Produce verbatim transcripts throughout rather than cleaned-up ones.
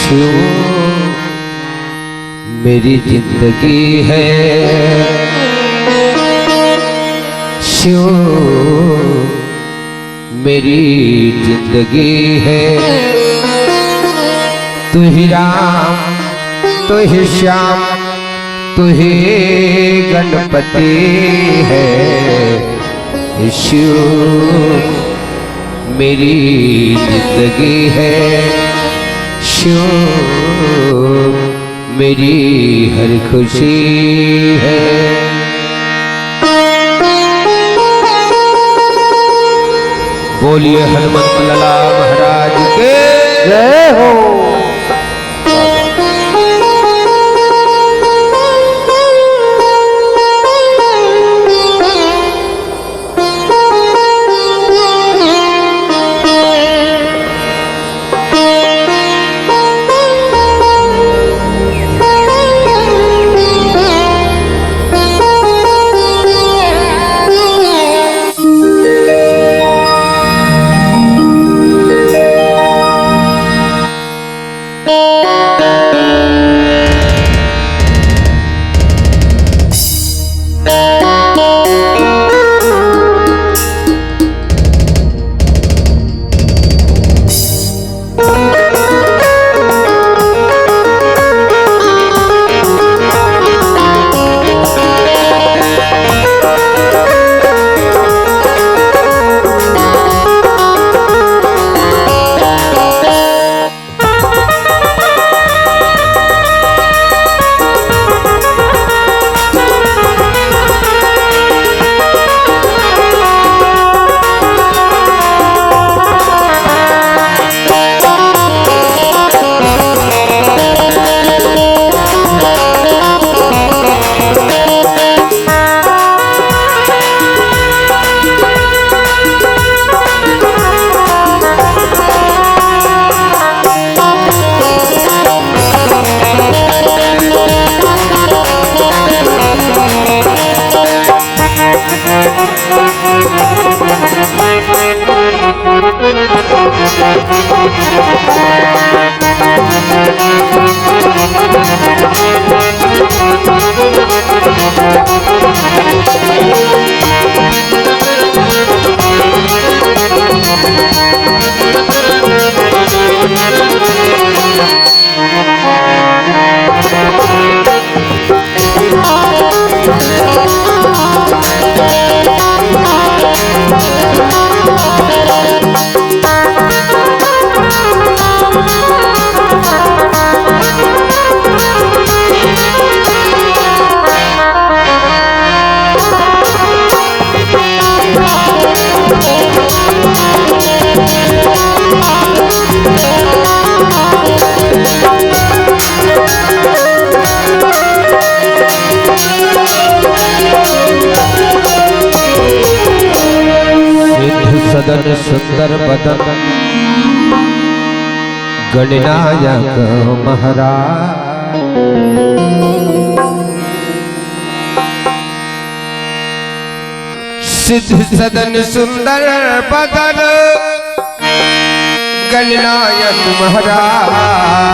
क्यों मेरी जिंदगी है, क्यों मेरी जिंदगी है। तू ही राम, तू ही श्याम, तू ही गणपति है। यीशु मेरी जिंदगी है, यीशु मेरी हर खुशी है। बोलिए हनुमंत लाला महाराज के। जय हो। सिद्ध सदन सुंदर बदन गणनायक महाराज। सिद्ध सदन सुंदर बदन गणनायक महाराज।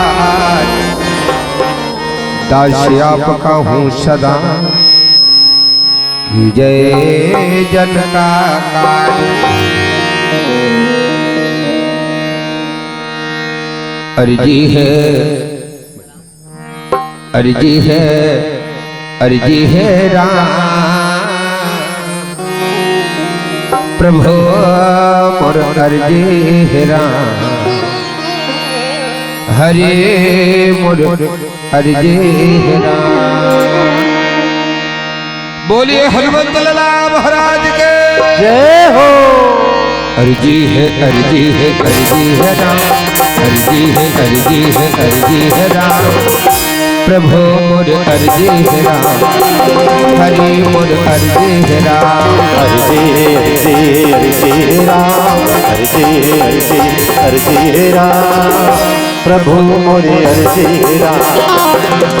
दास आपका हूँ सदा कीजे जन का काज। अर्जी है, अर्जी है, अर्जी है राम। प्रभु मोर अर्जी है राम। हरे मोर अर्जी है राम। बोलिए हनुमंत लाला महाराज के। जय हो। अर्जी है, अर्जी है, अर्जी है राम। अर्जी है, अर्जी है, अर्जी है राम। प्रभु मोर अर्जी है राम। हरि मोर अर्जी है राम। अर्जी, अर्जी, अर्जी राम। अर्जी, अर्जी, अर्जी राम। प्रभु मोरे अर्जी राम,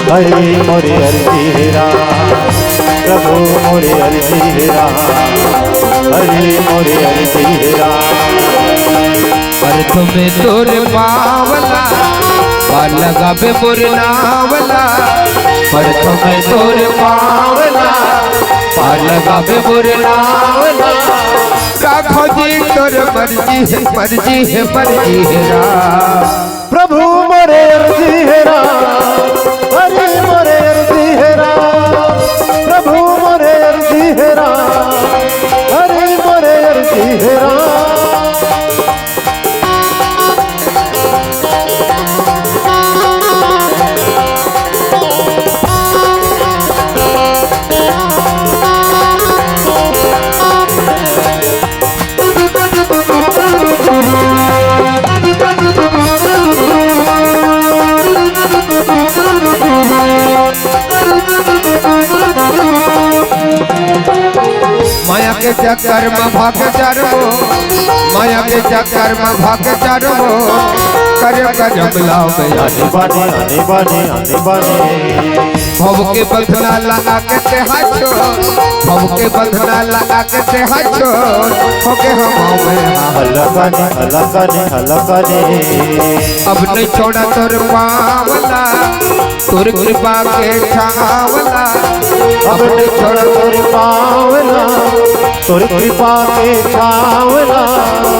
हरि मोरे अर्जी राम, प्रभु मोरे अर्जी राम, हरि मोरे अर्जी राम। अर्थ में तोर पावला, पार लगाबे मोर नावला, परथों में तोर पावला, पार लगाबे मोर नावला। का खोजी तोर मर्जी हे, मर्जी हे, मर्जी हे राम। प्रभु मोरे अर्जी हे राम, हरि मोरे अर्जी हे राम। प्रभु मोरे अर्जी हे राम, हरि मोरे अर्जी हे राम। माया के चक्कर में भाग चारो, माया के चक्कर में भाग चारो, करे करे बुलाओ में आने बाने, आने बाने, आने बाने। भव के बंधना लगा के ते हाथो, भव के बंधना लगा के ते हाथो, होके हम में हल्ला काने, हल्ला काने, हल्ला काने। अब नहीं छोड़ा तोर पावला, तोर कृपा के छावला। अब नहीं छोड़ा तोर पावला, तोर कृपा के छावला।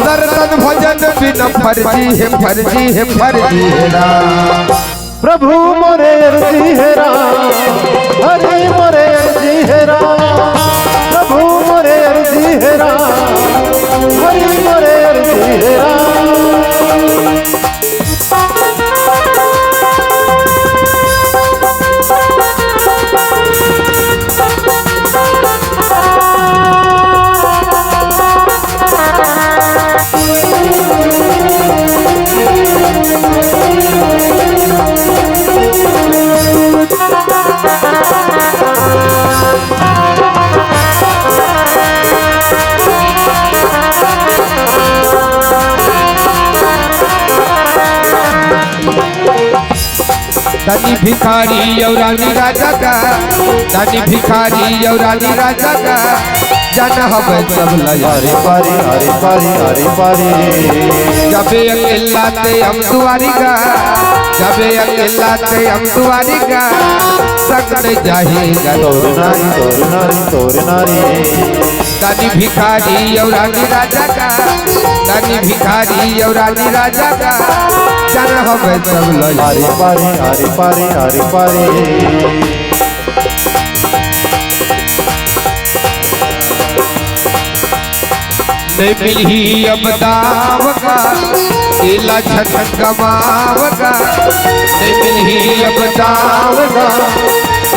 नर तन भजन बिन फर्जी हे, फर्जी हे, फर्जी हे राम। प्रभु मोरे अर्जी हे राम, हरि मोरे अर्जी हे राम। प्रभु मोरे अर्जी हे राम, हरि मोरे अर्जी हे राम। धनी भिखारी अउ रानी राजा का, धनी भिखारी अउ रानी राजा का, जाना हवे सब लया। हरे पारी, हरे पारी, हरे पारी। जबे अकेला ते हम दुआरी का, जबे अकेला ते हम दुआरी का, संग नहीं जाही गा। तोर नारी, तोर नारी, तोर नारी। धनी भिखारी अउ रानी राजा का, धनी भिखारी अउ रानी राजा का, जाना हवे सब लया। हरे पारी, हरे पारी, हरे पारी। नहीं मिलही अब दाव का, एला झन गवाव का। नहीं मिलही अब दाव का,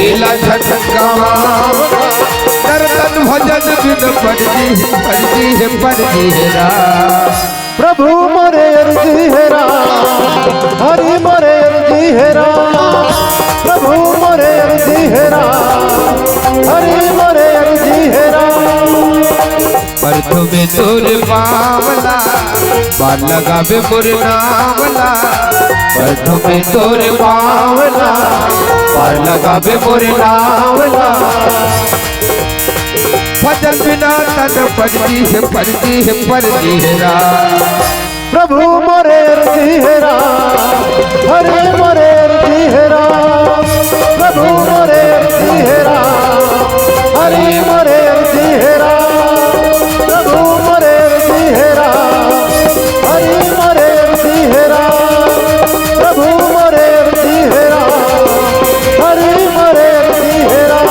एला झन गवाव का। नर तन भजन बिन फर्जी, फर्जी हे, फर्जी हे राम। प्रभु मोरे अर्जी हे राम, हरि मोरे अर्जी हे राम। प्रभु मोरे अर्जी हे राम, हरि मोरे अर्जी हे राम। परथों में तोर पावला, पार लगाबे मोर नावला। परथों में तोर पावला, पार लगाबे मोर नावला। भजन बिना तन फर्जी हे, फर्जी हे, फर्जी हे राम। प्रभु मोरे अर्जी हे राम, हरि मोरे अर्जी हे राम। प्रभु मोरे अर्जी हे राम, हरि मोरे अर्जी हे राम। प्रभु मोरे अर्जी हे राम, हरि मोरे अर्जी हे राम। प्रभु मोरे अर्जी हे राम, हरि मोरे अर्जी हे राम।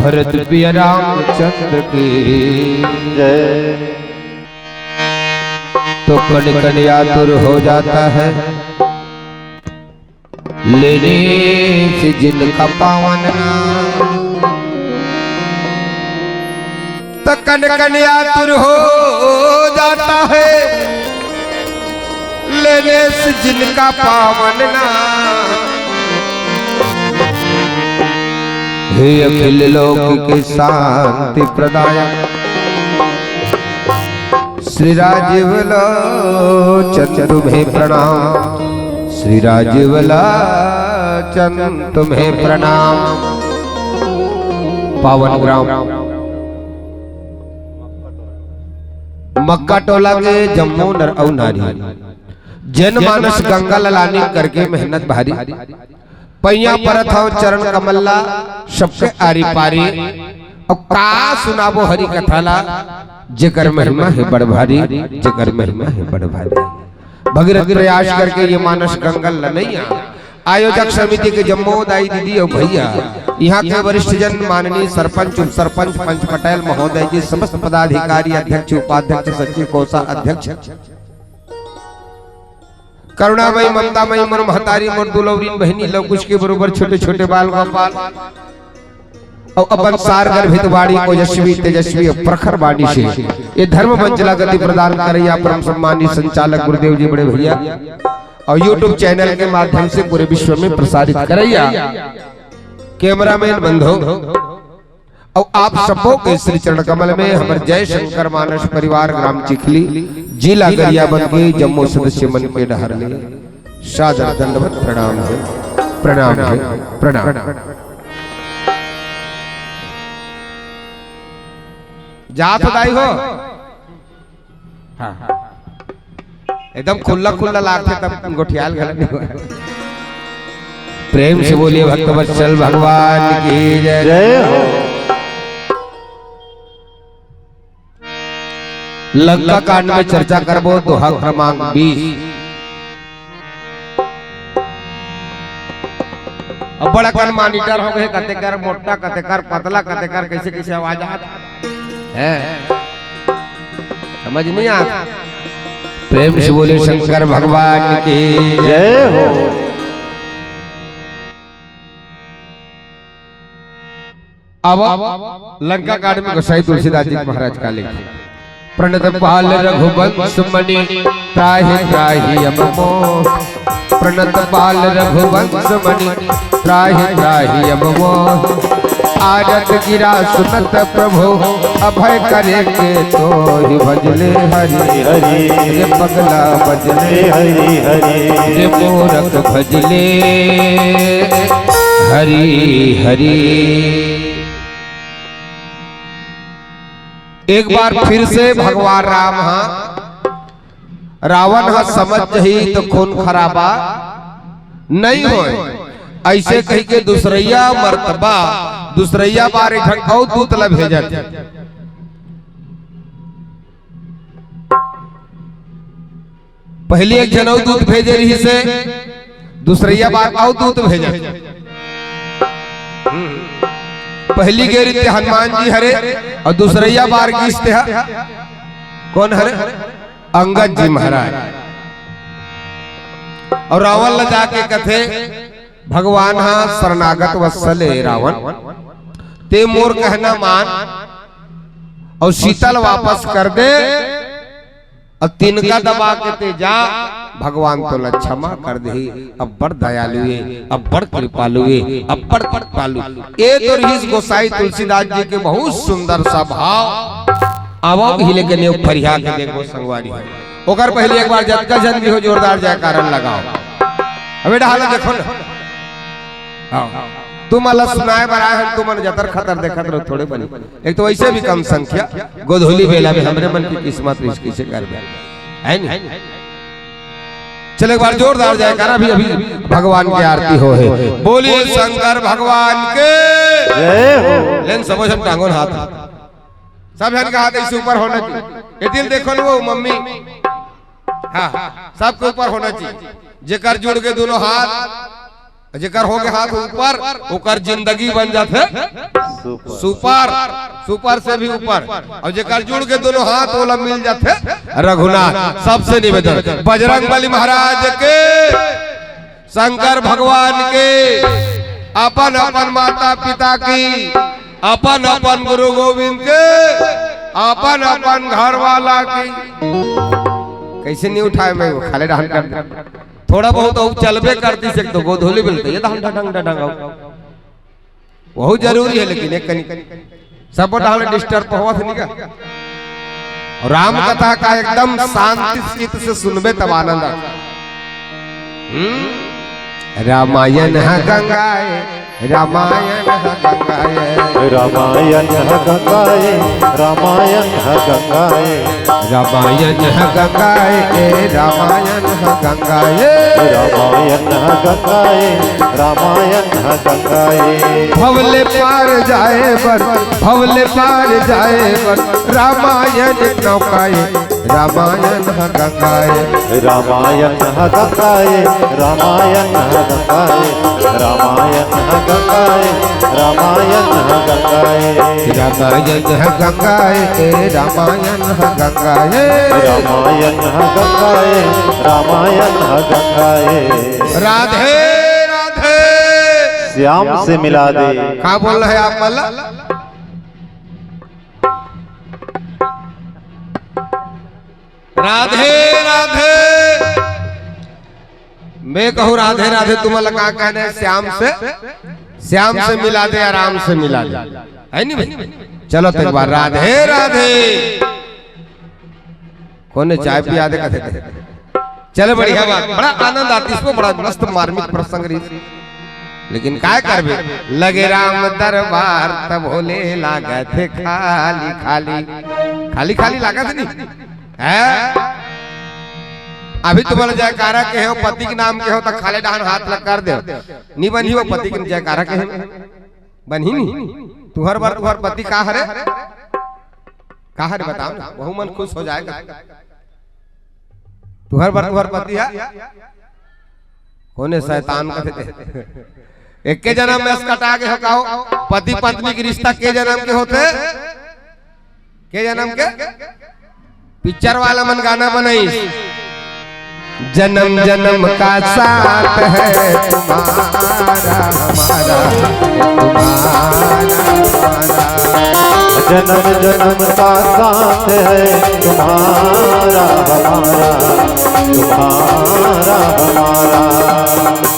भरत प्रिय रामचंद्र की जय। तो कण कण आतुर हो जाता है लेने से जिनका पावन नाम। तो कण कण आतुर हो जाता है लेने से जिनका पावन नाम। हे अखिल लोक के शांति प्रदायक श्री राजीव लोचन तुम्हें प्रणाम, श्री राजीव लोचन तुम्हें प्रणाम। पावन ग्राम मक्का टोला के जम्मो नर अउ नारी, जनमानस गंगा ल लानिन करके मेहनत भारी। पइयाँ परत हव चरण कमल ला, सबके आरी पारी। अउ का सुनाबो हरि कथा ला, जेकर महिमा हे बड़ भारी, जेकर महिमा हे बड़ भारी। भगीरथ प्रयास करके ये मानस गंगा ल नइया। आयोजक समिति के जम्मो दाई दीदी अउ भइया, इहाँ के वरिष्ठ जन, माननीय सरपंच, उप सरपंच, पंच पटेल महोदय जी, समस्त पदाधिकारी, अध्यक्ष, उपाध्यक्ष, सचिव, कोषाध्यक्ष, करुणामयी, ममतामयी, मोर महतारी, मोर दुलौरिन बहिनी, लव कुश के बरोबर छोटे छोटे बाल गोपाल, अउ अपन सार गर्भित वाणी, ओजस्वी, तेजस्वी अउ प्रखर वाणी से ये धर्म मंच ला गति प्रदान करइया परम सम्मानित संचालक गुरुदेव जी बड़े भइया, अउ YouTube चैनल के माध्यम से पूरे विश्व में प्रसारित करइया कैमरामैन बंधु, अउ आप सबो के श्री चरण कमल में हमर जय शंकर मानस परिवार ग्राम चिखली, जिला गरियाबंद के जम्मो सदस्य मन के डहर ले सादर दंडवत प्रणाम हे, प्रणाम हे, प्रणाम। जात दाई हो। हाँ। एकदम खुल्ला खुल्ला लागथे तब गोठियाल गलत नहीं होय। प्रेम से बोलिए भक्तवत्सल भगवान की जय। जय हो। लंका कांड में चर्चा करबो, दोहा क्रमांक बीस। अब बड़ा कन monitor हो गए, कते कर मोटा, कते कर पतला, कते कर कैसे कैसे आवाज आत हे, समझ नहीं आत। प्रेम से बोले शंकर भगवान की जय हो। अब लंका कांड में गोसाई तुलसीदास जी महाराज का लिखे, प्रणत पाल रघुवंश मणि त्राहि त्राहि अब मोह। प्रणत पाल रघुवंश मणि त्राहि त्राहि अब मोह। आरत गिरा सुनत प्रभु अभय करे के तोहि भजले हरि। हरि। ये पगला भजले हरि हरि। ये मूरख भजले हरि हरि। एक बार फिर से भगवान राम ह, रावण ह समझ जही तो खून खराबा नहीं होय, ऐसे कही के दूसरैया मरतबा, दूसरैया बार एक ठन अउ दूत ला भेजत हे। पहली एक झन अउ दूत भेजे रहिस हे, दूसरैया बार अउ दूत भेजे। पहली गे रिहिस ते हनुमान जी हरे, अउ दूसरैया बार गिस ते ह कोन हरे? अंगद जी महाराज। अउ रावण ल जाके कथे, भगवान ह शरणागत वत्सल ए रावण, ते मोर कहना मान अउ सीता ल वापस कर दे। अउ तिनका दबा के ते जा, भगवान तोला क्षमा कर देही। अब्बड़ दयालु ए, अब्बड़ कृपालु ए, अब्बड़ कृपालु। ए तो रिहिस गोसाई तुलसीदास जी के बहुत सुंदर सा भाव। आवो हिले के नेव फरिया के देखो संगवारी। ओकर पहले एक बार जतका झन भी हो जोरदार जयकारा लगाओ। अबे डहाल देखो ना। हाँ। तुमन ला सुनाए बर आए हन, तुमन जतर खतर देखत रहो, थोड़े बनी। एक तो वैसे भी कम संख्या, गोधूली बेला में हमरे मन की किस्मत रिहिस, कइसे करबे, हे नहीं? चल एक बार जोरदार जयकारा भी, अभी भगवान की आरती हो हे। बोलिए शंकर भगवान के जय हो। लेन सबो झन टांगोन हाथ, सब झन का हाथ ऐसे ऊपर होना चाहिए। ये दिल देखो ना वो मम्मी, हाँ, सबके ऊपर होना चाहिए। जेकर जुड़ के दोनों हाथ, जेकर हो गे हाथ ऊपर, ओकर जिंदगी बन जाथे सुपर। सुपर, सुपर से भी ऊपर। अउ जेकर जुड़ के दोनों हाथ, ओला मिल जाथे रघुनाथ। सबसे निवेदन, बजरंग बली महाराज के, शंकर भगवान के, अपन अपन माता पिता की, अपन अपन गुरु गोविंद के, अपन अपन घर वाला की। कैसे नहीं उठाए मैं, वो खाले डहान कर दे। थोड़ा बहुत अउ चलबे करतिस, एक तो गोधूली मिलते, ये डहान डहान डहान। बहुत जरूरी हे, लेकिन एक कनी सब डहान disturb होवत नहीं का। अउ राम कथा का एकदम शांति चित्त से सुनबे तब आनंद आता। हम्म? रामायण ह गंगा ए, रामायण ह गंगा ए। रामायण ह गंगा ए, रामायण ह गंगा ए। रामायण ह गंगा ए, ए, रामायण ह गंगा ए। रामायण ह गंगा ए, रामायण ह गंगा ए। भव ले पार जाए बर, भव ले पार जाए बर, रामायण नौका ए। रामायण ह गंगा ए। रामायण ह गंगा ए, रामायण ह गंगा ए, रामायण ह गंगा ए, रामायण ह गंगा ए। रामायण ह गंगा ए, ए, रामायण ह गंगा ए। रामायण ह गंगा ए, रामायण ह गंगा ए। राधे राधे। श्याम से मिला दे। का बोल रहे आप, मल्ला? राधे राधे। मैं कहूँ राधे राधे, तुमन ला का कहना हे? श्याम से, श्याम से मिला दे, आराम से मिला दे, है नी भाई? चलो तो एक बार राधे राधे। कोने चाय पिया दे कथे थे। चले, बढ़िया बात, बड़ा आनंद आतिस, बड़ा मस्त मार्मिक प्रसंग रहिस। लेकिन काय करबे, लगे राम दरबार तब होले लागथे खाली खाली, खाली खाली लागत नी है। अभी तुमन जयकारा केहेव, पति के नाम केहेव, त खाले डहान हाथ ला कर देव, नी बनही वो पति के जयकारा केहेव, बनही नी। तुहर बर तुहर पति का हरे, का हरे बताओ ना, वहू मन खुश हो जाएगा। तुहर बर तुहर पति हे, कोने शैतान कथे ते। एके जनम में से कटा गे हो का हो? पति पत्नी के रिश्ता के जनम के होथे? के जनम के? पिक्चर वाला मन गाना बनाइस, जनम जनम का साथ है तुम्हारा हमारा, तुम्हारा हमारा। जनम जनम का साथ है तुम्हारा हमारा, तुम्हारा हमारा।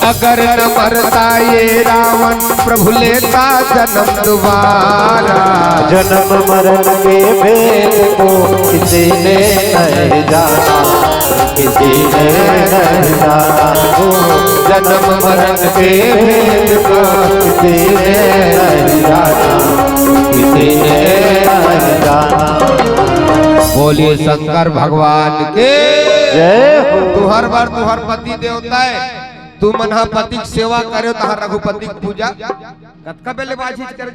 अगर न मरता ये रावण, प्रभु लेता जन्म दोबारा। जन्म मरण के भेद को किसी ने नहीं जाना, किसी ने नहीं जाना। ओ, जन्म मरण के भेद को किसी ने नहीं जाना, किसी ने नहीं जाना। बोलिए शंकर भगवान के। जय हो। तुहर बर तुहर पति देवता हे, तुमन ह पति के सेवा करेव, तहां रघुपति के पूजा। कतका बेले बाजी कर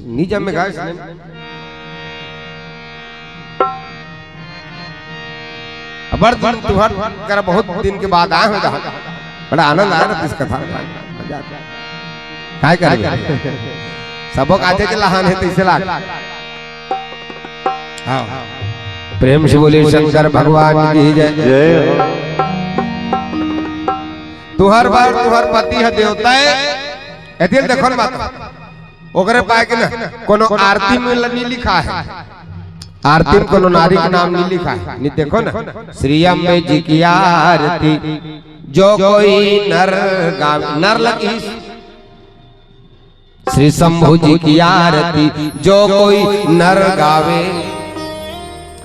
नी जमे गाइस ने। अबर दिन तुहर करा बहुत दिन के बाद आए हो, बड़ा आनंद आया ना इस कथा में। मजा आता है। काय करबे? सबक आजे के लहान हे तइसे लाग। हाँ। प्रेम से बोलिए शंकर भगवान की जय। जय हो। तुहर बर तुहर पति ह देवता हे। एतिल देखो न माता, ओकरे पाए के ना कोनो आरती में ल-, नी लिखा हे। आरती में कोनो नारी के नाम नी लिखा हे। नी देखो ना, श्री अम्बे जी की आरती जो कोई नर गावे, नर लगी श्री शंभू जी की आरती जो कोई नर गावे,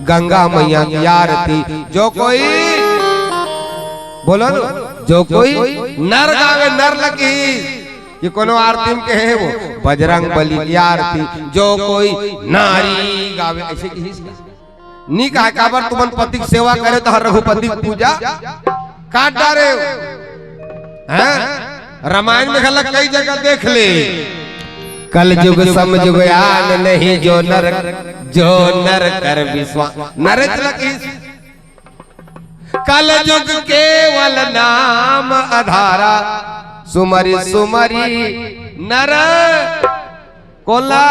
गंगा मैया की आरती जो कोई, बोलो ना, जो कोई नर गावे, नर लगी, ये कोनो आरती में कहे वो, बजरंग बली की आरती जो कोई नारी गावे, ऐसे कही इसका। नी कहे, काबर तुमन पति के सेवा करे तो हर रघुपति के पूजा काट डारे हो। हैं? रामायण में घला कई जगह देख ले। कल जुग सम जुग आन नहीं जो नर, जो नर कर विश्वास। नरेश लगी कल जुग केवल नाम आधारा, सुमरि सुमरि नर कोला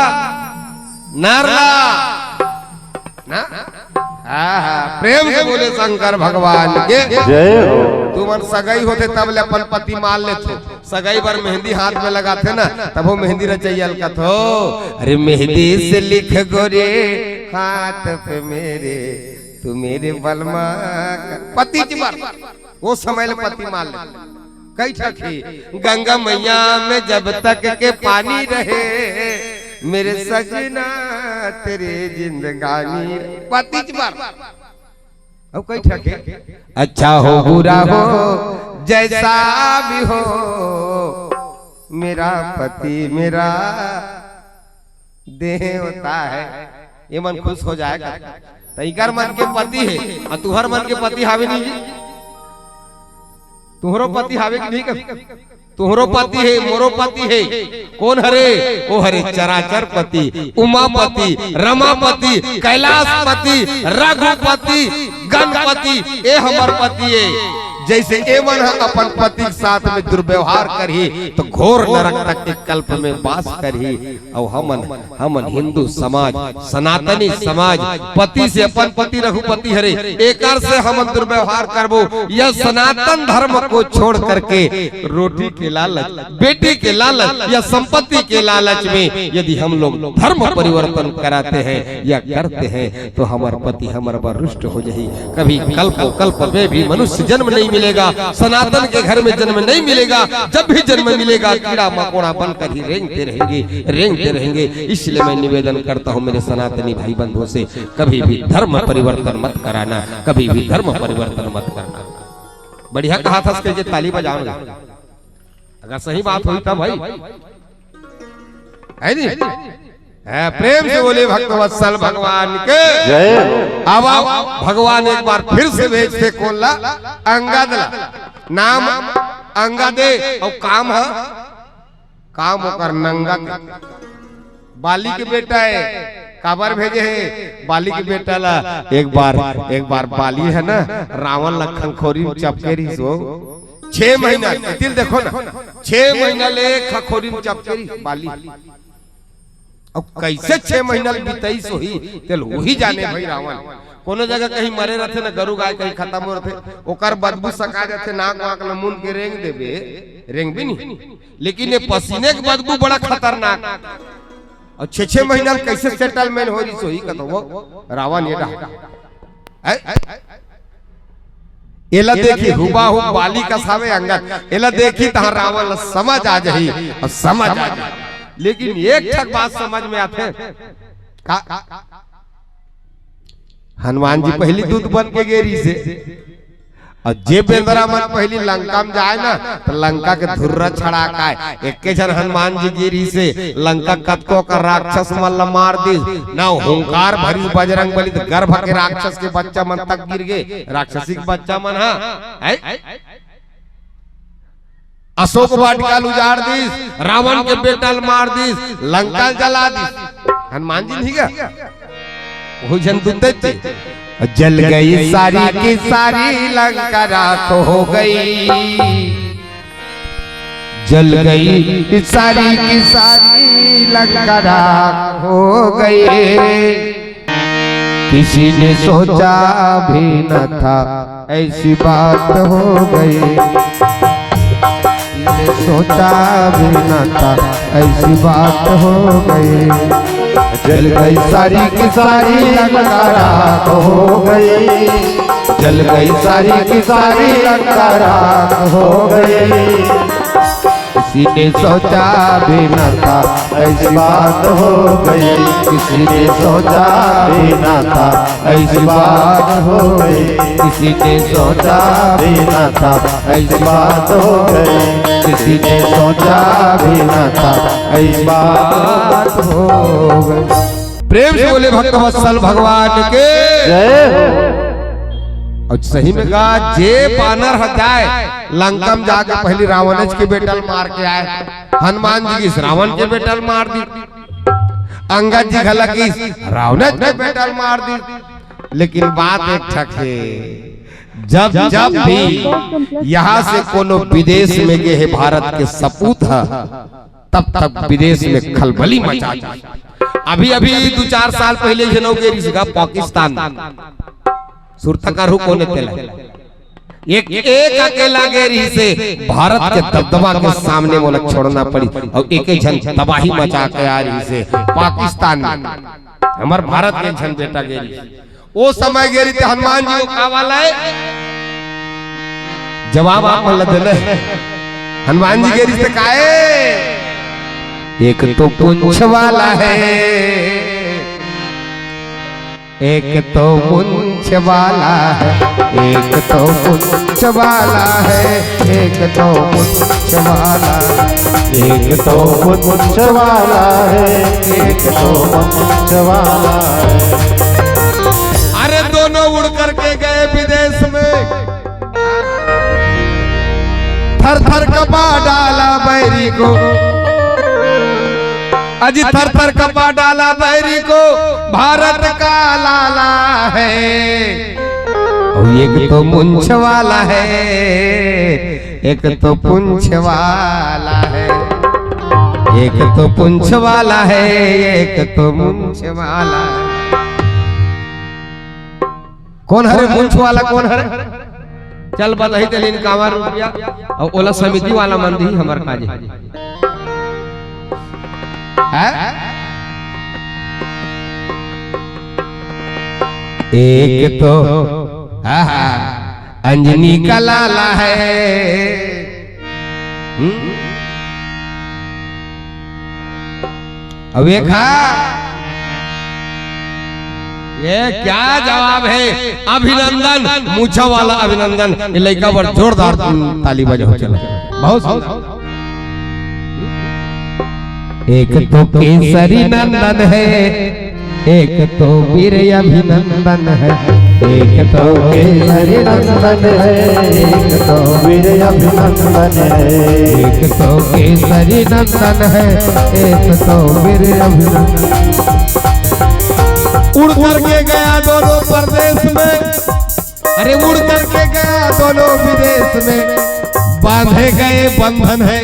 नरला ना? आहा, प्रेम से बोले शंकर भगवान के। जय हो। तुमन सगई होथे तब ले अपन पति मार लेथो। सगई बर मेहंदी हाथ में लगाथे ना, तब वो मेहंदी रचैया ल कथो, अरे मेहंदी से लिख गोरे हाथ पे मेरे, तू मेरे बलमा का। पति जी बर। वो समय ले पति मार ले। कई ठक हे, गंगा मैया में जब तक के पानी रहे, मेरे सजना तेरे जिंदगानी। पति जी बर। अउ कई ठक हे, अच्छा हो बुरा हो जैसा भी हो, मेरा पति मेरा देवता है। ये मन खुश हो जाए का। त इकर मन के पति हे, अउ तुहर मन के पति हावे नहीं जी? तुहरो पति हावे कि नहीं कभी? तुहरो पति हे, मोरो पति हे। कोन हरे? ओ हरे चराचर पति, उमापति, रमापति, कैलाशपति, रघुपति, गणपति, ए हमर पति हे। जैसे ए मन ह अपन पति के साथ में दुर्व्यवहार करही, त घोर नरक तक के कल्प में वास करही। अउ हमन, हमन हिंदू समाज, सनातनी समाज, पति से अपन पति रघुपति हरे, एकर से हमन दुर्व्यवहार करबो। यह सनातन धर्म को छोड़ करके रोटी के लालच, बेटी के लालच या संपत्ति के लालच में यदि हम लोग धर्म परिवर्तन कराते हैं या करते हैं, तो हमर पति हमर बर रुष्ट हो जाही। कभी कल्प, कल्प में भी मनुष्य जन्म नहीं मिलेगा, सनातन के घर में जन्म नहीं मिलेगा। जब भी जन्म मिलेगा, कीड़ा मकोड़ा बनकर ही रेंगते रहेंगे, रेंगते रहेंगे। इसलिए मैं निवेदन करता हूँ मेरे सनातनी भाई बंधुओं से, कभी भी धर्म परिवर्तन मत कराना, कभी भी धर्म परिवर्तन मत करना। बढ़िया कहा था, उसके लिए ताली बजाओ ना। अगर सही बात होई तब भाई, है नी? है, प्रेम से बोले भक्तवत्सल भगवान के जय। अब, अब भगवान एक बार फिर से भेजथे कोन ला? अंगद ला। नाम अंगद हे अउ काम ह, काम ओकर नंगत। बाली के बेटा हे, काबर भेजे हे? बाली के बेटा ला। एक बार, एक बार बाली हे ना, रावण ला खंखोरी में चपके रहिस हो। छह महीना, दिल देखो ना, छह महीना ले खंखोरी में चपके रहिस बाली। अब कैसे छह महीना ले बिताइस होही, तेला उही जाने भाई रावण। कोनो जगह कहीं मरे रथे ना, गरु गाय कहीं खतम हो रथे, ओकर बदबू सका जाथे, नाक वाक ल मुन के रेंग देबे, रेंग भी नहीं। लेकिन ये पसीने के बदबू बड़ा खतरनाक। अउ छह छह महीना ले कैसे सेटलमेंट हो रहिस होही कथो वो रावण ये डहा। ऐ? एला देखी, हुबाहू बाली कस हावे अंगद। एला देखी तहाँ रावण ला समझ आ जाही, अउ समझ आ जाही। लेकिन एक ठक बात समझ में आथे का? हनुमान जी पहली दूत बन के गे रहिसे। अउ जे बेंदरा मन पहली लंका में जाए ना, त लंका के धुर्रा छड़ा के आए। एके झन हनुमान जी गे रहिसे, लंका कतको कर राक्षस मन ला मार दिस। ना हुंकार भरिस बजरंग बली, त गर्भ के राक्षस के बच्चा मन तक गिर गे, राक्षसी के बच्चा मन ह। हैं? अशोक वाटिका ल उजाड़ दिस, रावण के बेटा ल मार दिस, लंका ल जला दिस। हनुमान जी नहीं गा? वही झन दूत थे। जल गई सारी की सारी लंका राख हो गई। जल गई सारी की सारी लंका राख हो गई। किसी ने सोचा भी न था ऐसी बात हो गई। किसी ने सोचा भी न था ऐसी बात हो गई। जल गई सारी की सारी लंका राख हो गई। जल गई सारी की सारी लंका राख हो गई। किसी ने सोचा भी न था ऐसी बात हो गई। किसी ने सोचा भी न था ऐसी बात हो गई। किसी ने सोचा भी न था ऐसी बात हो गई। किसी ने सोचा भी न था ऐसी बात हो गई। प्रेम से बोले भक्त वत्सल भगवान के जय हो। अउ सही में गा, जे बानर ह जाए लंका में जाके पहली रावणेच के बेटा ल मार के आए। हनुमान जी गिस रावण के बेटा ल मार दिस, अंगद जी घला गिस रावणेच के बेटा ल मार दिस। लेकिन बात एक ठक हे, जब जब भी यहाँ से कोनो विदेश में गे हे भारत के सपूत ह, तब तब विदेश में खलबली मचा दी। अभी अभी दो चार साल पहले ये नौ गे रहिस गा पाकिस्तान, सुरता करहू कोने तेला। एक एक अकेला गे रहिसे, भारत के दबदबा के सामने मोला छोड़ना पड़ी, अउ एक एक झन तबाही मचा के आ रहिसे पाकिस्तान में। हमर भारत के एक झन बेटा गे रहिसे, ओ समय गे रहिसे हनुमान जी, ओ का वाला हे? जवाब आप मन ल देना हे। हनुमान जी गे रहिसे काय? एक तो पूंछ वाला है, एक तो मूंछ वाला है, एक तो मुंछ वाला है, एक तो मुंछ वाला है, एक तो मुंछ वाला है, एक तो मुंछ वाला है। अरे दोनों उड़ करके गए विदेश में, थर थर कपा डाला बैरी को, अजी थर थर कपा डाला बैरी को, भारत का लाला है। और एक तो मुंछ वाला है, एक तो पुंछ वाला है, एक तो पुंछ वाला है, एक तो मुंछ वाला है। कोन हरे मुंछ वाला, कोन हरे? चल बताही तेलिन कामा रुपया, अउ ओला समिति वाला मन दिही हमर काजे। हैं? एक तो, हाँ, हाँ, अंजनी का लाला है। हम्म? अब ये खा, ये क्या जवाब है? अभिनंदन, मुंछ वाला अभिनंदन। ये लइका बर जोरदार ताली बजाओ, चलो। बहुत सुंदर। एक तो केसरी नंदन है, एक तो वीर अभिनंदन है, एक तो केसरी नंदन है, एक तो वीर अभिनंदन है। एक तो केसरी नंदन है, एक तो वीर अभिनंदन। उड़ करके गया दोनों परदेश में, अरे उड़ करके गया दोनों विदेश में, बांधे गए बंधन है।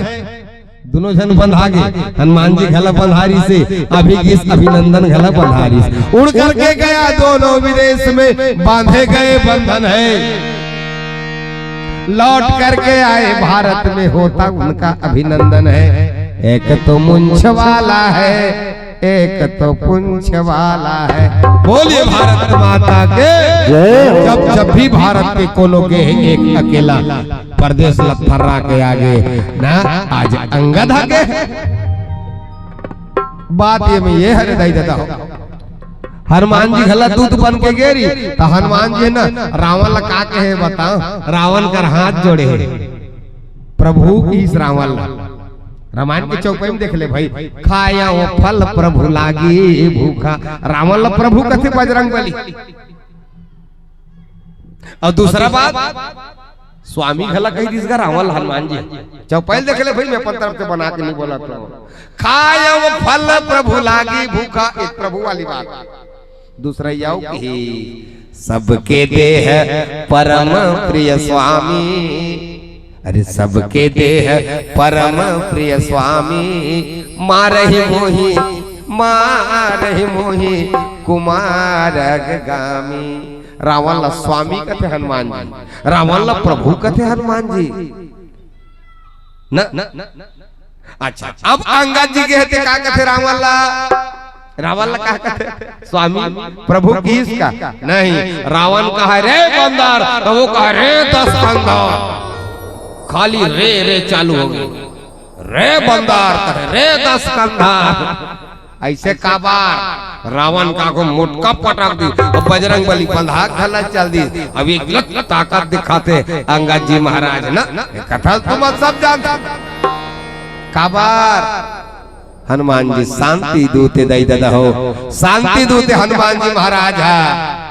दोनों झन बंधा गे, हनुमान जी घला बंधारिस हे, अभी गिस अभिनंदन घला बंधारिस। उड़ करके गया दोनों विदेश में, बांधे गए बंधन है। लौट करके आए भारत में, होता उनका अभिनंदन है। एक तो मुंछ वाला है, एक तो पुंछ वाला है। बोलिए भारत माता के जय हो। जब, जब भी भारत के कोनो गे हे एक अकेला, परदेस ल थर्रा के आगे ना, आज अंगद ह गे। बात ये में ये हरे दाई ददा हो, हनुमान जी घला दूत बन के गे रही, त हनुमान जी ना रावण ला का कहे बता, रावण कर हाथ जोड़े हे, प्रभु कीस रावण ला। रामायण के चौपाई में देख ले भाई, खाया वो फल प्रभु लागी भूखा। रावण ला प्रभु कथे बजरंग बली। अउ दूसरा बात, स्वामी घला कहि दिस गा रावण ला हनुमान जी। चौपाई देख ले भाई, मैं अपन तरफ से बना के नहीं बोला तो। खाया वो फल प्रभु लागी भूखा, एक प्रभु वाली बात। दूसरा याव की, सबके देह परम प्रिय स्वामी। अरे सबके देह परम प्रिय स्वामी, मारहि मोहि मारहि मोहि कुमार अग्रगामी। रावण ला स्वामी कथे हनुमान जी, रावण ला प्रभु कथे हनुमान जी। न, न, अच्छा, अब अंगद जी गे हे ते का कथे रावण ला? रावण ला का कथे? स्वामी, प्रभु कीस का? नहीं, रावण कहे रे बंदर, त वो कहे रे दस कंधा। खाली रे रे चालू हो गे। रे बंदर कहे रे दस कंधा। अइसे काबर? रावण का को मोटका पटक दिस, अउ बजरंग बली बंधा घला चल दिस। अब एक लत ताकत दिखाथे अंगद जी महाराज ना, कथा तुम सब जानते। काबर? हनुमान जी शांति दूत हे दाई ददा हो, शांति दूत हे हनुमान जी महाराज ह,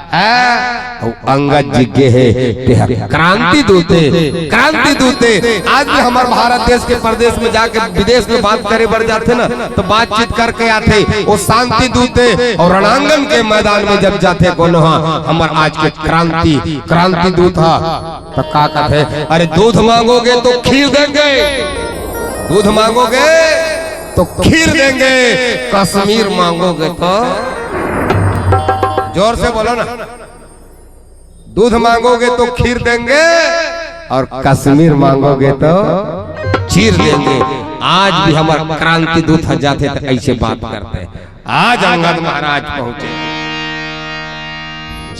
हैं? अउ अंगद जी गे हे, ते ह क्रांति दूत हे, क्रांति दूत हे। आज भी हमर भारत देश के परदेस में जाके विदेस में बात करे बर जाथे ना, त बातचीत करके आथे। वो शांति दूत हे अउ रणांगन के मैदान में जब जाथे कोनो ह, हमर आज के क्रांति, क्रांति दूत ह, त का कथे? अरे दूध मांगोगे तो खीर देंगे, दूध मांगोगे तो खीर देंगे, कश्मीर मांगोगे तो, जोर से बोलो ना, दूध मांगोगे तो खीर देंगे और कश्मीर मांगोगे तो चीर देंगे। आज भी हमर क्रांति दूत ह जाथे त अइसे बात करथे। आज अंगद महाराज पहुंचे,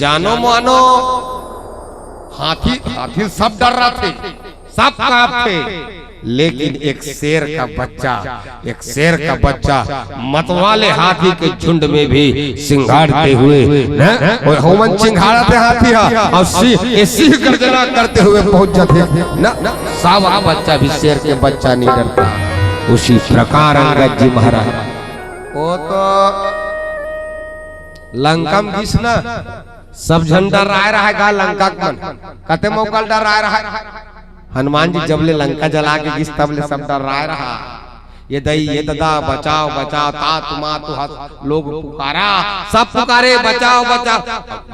जानो मानो, हाथी, हाथी सब डर्राथे, सब कांपथे। लेकिन एक शेर का बच्चा, एक शेर का बच्चा मतवाले हाथी के झुंड में भी सिंघाड़ते हुए, न? ओए, हमन चिंघाड़त हे हाथी हा, अउ सिंह, ये सिंह गर्जना करते हुए पहुंच जाथे, न? सावा बच्चा भी शेर के बच्चा नहीं डरता। उसी प्रकार अंगद जी महाराज, वो तो लंका में गिस ना, सब झन डर्राय रहय गा लंका के मन। कते मौका ल डर्राय रहय। हनुमान जी जब ले लंका जला के गिस, तब ले सब डर्राय रहय। ये दई, ये ददा, बचाओ, बचाओ, तात, मातु, हस, लोग पुकारा, सब पुकारे, बचाओ, बचाओ।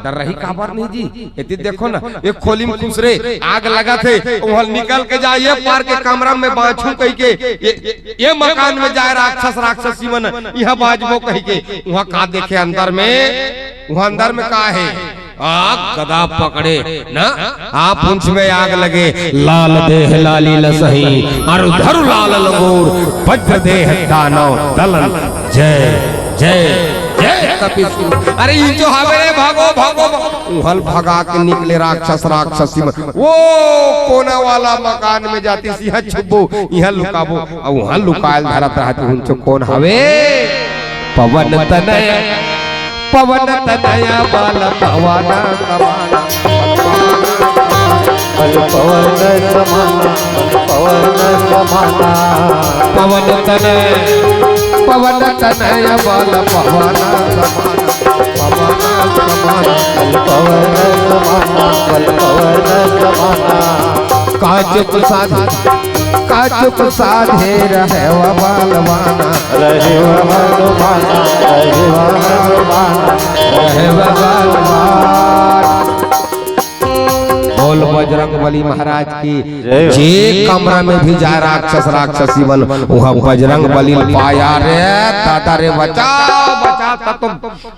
डर्रही काबर नहीं जी? एती देखो ना, एक खोली में खुसरे, आग लगत हे, उहां निकल के जाय, ये पार के कमरा में बांचहूं कहिके, ये, ये मकान में जाय राक्षस, राक्षसी मन, इहां बांचबो कहिके, उहां का देखे अंदर में? उहां अंदर में का हे? आग गदा पकड़े ना, आ पूंछ में आग लगे, लाल देह लाली लसही, अरु धरु लाल लंगोर, वज्र देह दानव दलन, जय, जय, जय कपीस। अरे, ई जो हवे रे, भागो, भागो, भागो। उहां ल भगा के निकले राक्षस, राक्षसी मन। वो कोना वाला मकान में जातिस, इहां छुपबो, इहां लुकाबो, अउ उहां लुकायल धरत रहत, उंचो कोन हवे? पवन तनय, पवन तनय बल पवन समाना। बल पवन समाना, बल पवन समाना। पवन तनय, पवन तनय बल पवन समाना। पवन समाना, बल पवन समाना, बल पवन समाना। का चुप साध, का चुप साधे रहे व बलवाना। रहे व बलवाना, रहे व बलवाना, रहे व बलवाना। बोल बजरंग बली महाराज की। जय हो। जे कमरा में भी जाय राक्षस राक्षसी मन, उहां बजरंग बली ल पाय रे, दादा रे, बचाओ, बचाओ, त तो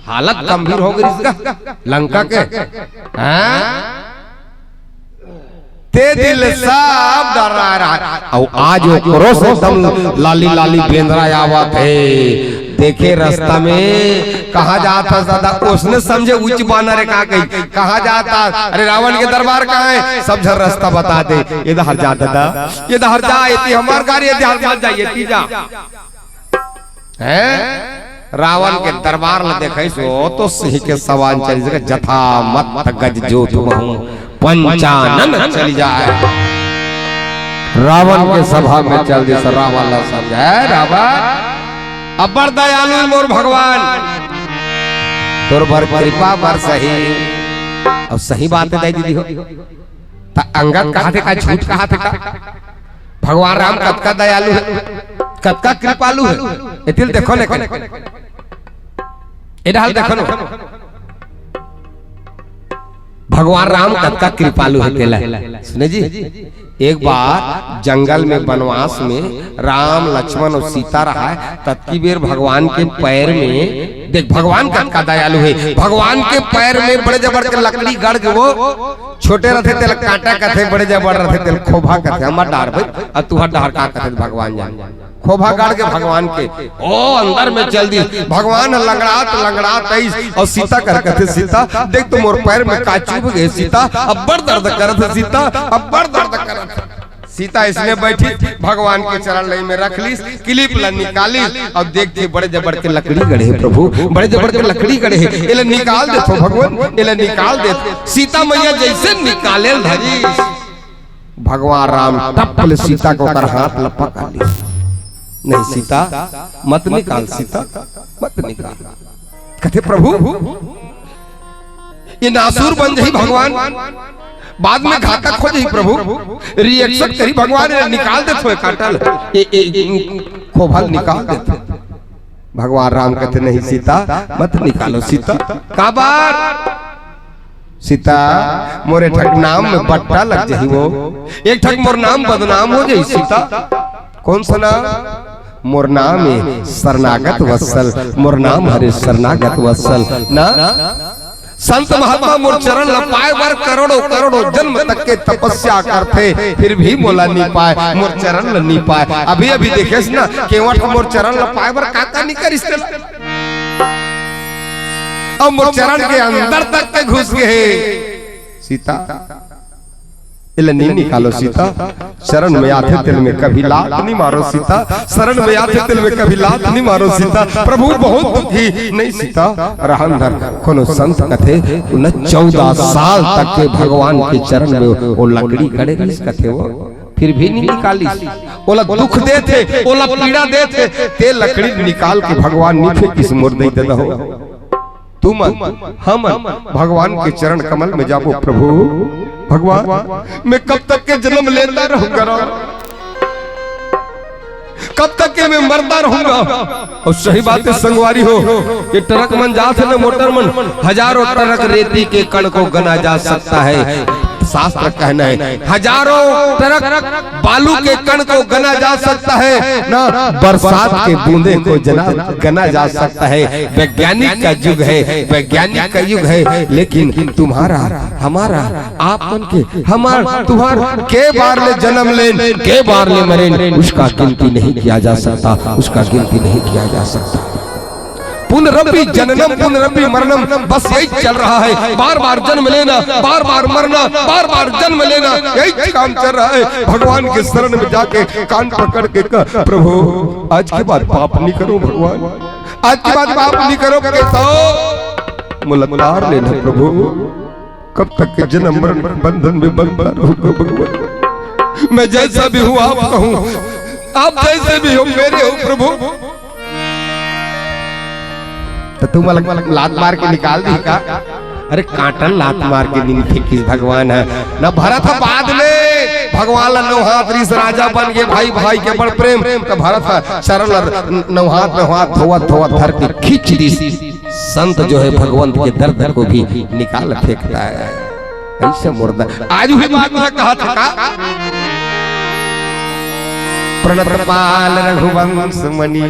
हालत गंभीर हो गइस गा लंका के। हां? ते दिन ले सब डर्राय रहय। अउ आज ओकरो से एकदम लाली लाली बेंदरा आवत हे। देखे रस्ता में, कहां जात हस दादा? ओसने समझे उच्च बानर हे का कही, कहां जात हस? अरे रावण के दरबार कहां हे? सब झन रस्ता बता दे। ये डहर जा दादा, ये डहर जा, एती हमर घर, ये डहर मत जा, एती जा। हैं? रावण के दरबार ल देखइस, ओ तो सिंह के समान चलिस, जथा मत्त गज जोत महूं पंचानन चलि जाय। रावण के सभा में चल दिस, रावण ल समझाय, रावण, अब्बड़ दयालु मोर भगवान, तोर बर कृपा बरसही। अउ सही बात हे दाई दीदी हो, त अंगद कहाथे का, झूठ कहाथे का? भगवान राम कतका दयालु हे, कतका कृपालु हे। एती ल देखो ने, ए डहर देखो ने, भगवान राम कतका कृपालु हे तेला। सुने जी, एक बार जंगल में, बनवास में राम, लक्ष्मण अउ सीता रहय, ततकी बेर भगवान के पैर में, देख भगवान कतका दयालु हे, भगवान के पैर में बड़े जबर के लकड़ी गड़ के, वो छोटे रथे तेला कांटा कथे, बड़े जबर रथे तेला खोभा कथे। हमर डहर भाई, अउ तुंहर डहर का कथे भगवान जाने। खोभा गड़ के भगवान के, ओ अंदर में चल दिस। भगवान लंगड़ात लंगड़ात आइस अउ सीता कर कथे, सीता देख तो मोर पैर में का चुभ गे सीता, अब्बड़ दर्द करत हे सीता, अब्बड़ दर्द करत हे। सीता अइसने बइठिस, भगवान के चरण लई में रख लिस, किलिप ल निकालिस अउ देखथे बड़े जबर के लकड़ी गड़े हे प्रभु, बड़े जबर के लकड़ी गड़े हे, एला निकाल देथों भगवान, एला निकाल देथों। सीता मइया जइसे निकाले ल धरिस, भगवान राम टप ले सीता के ओकर हाथ ल पकड़ लिस। नहीं सीता, मत निकाल सीता, मत निकाल। कथे प्रभु, ये नासुर बन जाही भगवान, बाद में घातक हो जाही प्रभु, reaction करही भगवान, ये निकाल देथों कांटा ल, ये, ये, ये खोभा ल निकाल देथों। भगवान राम कथे, नहीं सीता, मत निकालो सीता। काबर? सीता, मोर एक ठक नाम में बट्टा लग जाही वो, एक ठक मोर नाम बदनाम हो जाही सीता। कौन सा नाम? मोर नाम हे शरणागत वत्सल, मोर नाम हरे शरणागत वत्सल ना। संत महात्मा मोर चरण ल पाय बर करोड़ों करोड़ों जन्म तक के तपस्या करथे, फिर भी मोला नी पाय, मोर चरण ल नी पाय। अभी अभी देखेस ना, केवट ह मोर चरण ल पाय बर का का नी करिस तेला। अब मोर चरण के अंदर तक के घुस गे हे सीता। एला नी निकालो सीता, शरण में आथे तेल में कभी लात नी मारो सीता, शरण में आथे तेल में कभी लात नी मारो सीता। प्रभु बहुत दुखी नहीं सीता, रहन धर। कोनो संत कथे, न चौदह साल तक के भगवान के चरण में वो लकड़ी गड़े रहिस कथे वो, फिर भी नी निकालिस। ओला दुख देथे, ओला पीड़ा देथे, ते लकड़ी निकाल के भगवान नी फेंकिस मोर दई ददा हो। तुमन, हमन भगवान के चरण कमल में जाबो, प्रभु, भगवान, मैं कब तक के जन्म लेता रहूंगा राम? कब तक के मैं मरता रहूंगा? अउ सही बात हे संगवारी हो, ये ट्रक मन जात हे ना, मोटर मन, हजारों ट्रक रेती के कण को गना जा सकता है। शास्त्र कहना है, हजारों ट्रक बालू के कण को गना जा सकता है ना, बरसात के बूंदे को जना, गना जा सकता है। वैज्ञानिक का युग है, वैज्ञानिक का युग है, लेकिन तुम्हारा, हमारा, आप मन के, हमार, तुम्हार, के बार ले जन्म लेन, के बार ले मरेन, उसका गिनती नहीं किया जा सकता, उसका गिनती नहीं किया जा सकता। पुनरपि जननम पुनरपि मरणम, बस यही चल रहा है, बार बार जन्म लेना, बार बार मरना, बार बार जन्म लेना, यही काम चल रहा है। भगवान के शरण में जाके कान पकड़ के कह, प्रभु, आज के बाद पाप नहीं करो भगवान, आज के बाद पाप नहीं करो, कहता मोला तार लेना प्रभु। कब तक के जन्म मरण के बंधन में बंधता रहूंगा भगवान। मैं जैसा भी हूँ, आपका हूँ, आप जैसे भी हो, मेरे हो प्रभु। तो तू मला लात मार के निकाल दी का? अरे कांटन लात मार के नी फेंकिस भगवान ह। ना भरत ह बाद में भगवान ला नौ हाथ रिहिस, राजा बन गे, भाई भाई के बड़ प्रेम। तो भरत ह चरण ला नौ हाथ, नौ हाथ धोवत धोवत धर के खींच दिस। संत जो है भगवंत के दर्द को भी निकाल फेंकता है। ऐसे मुर्दा आज भी बात में कहा था का? प्रणत पाल रघुवंश मणि।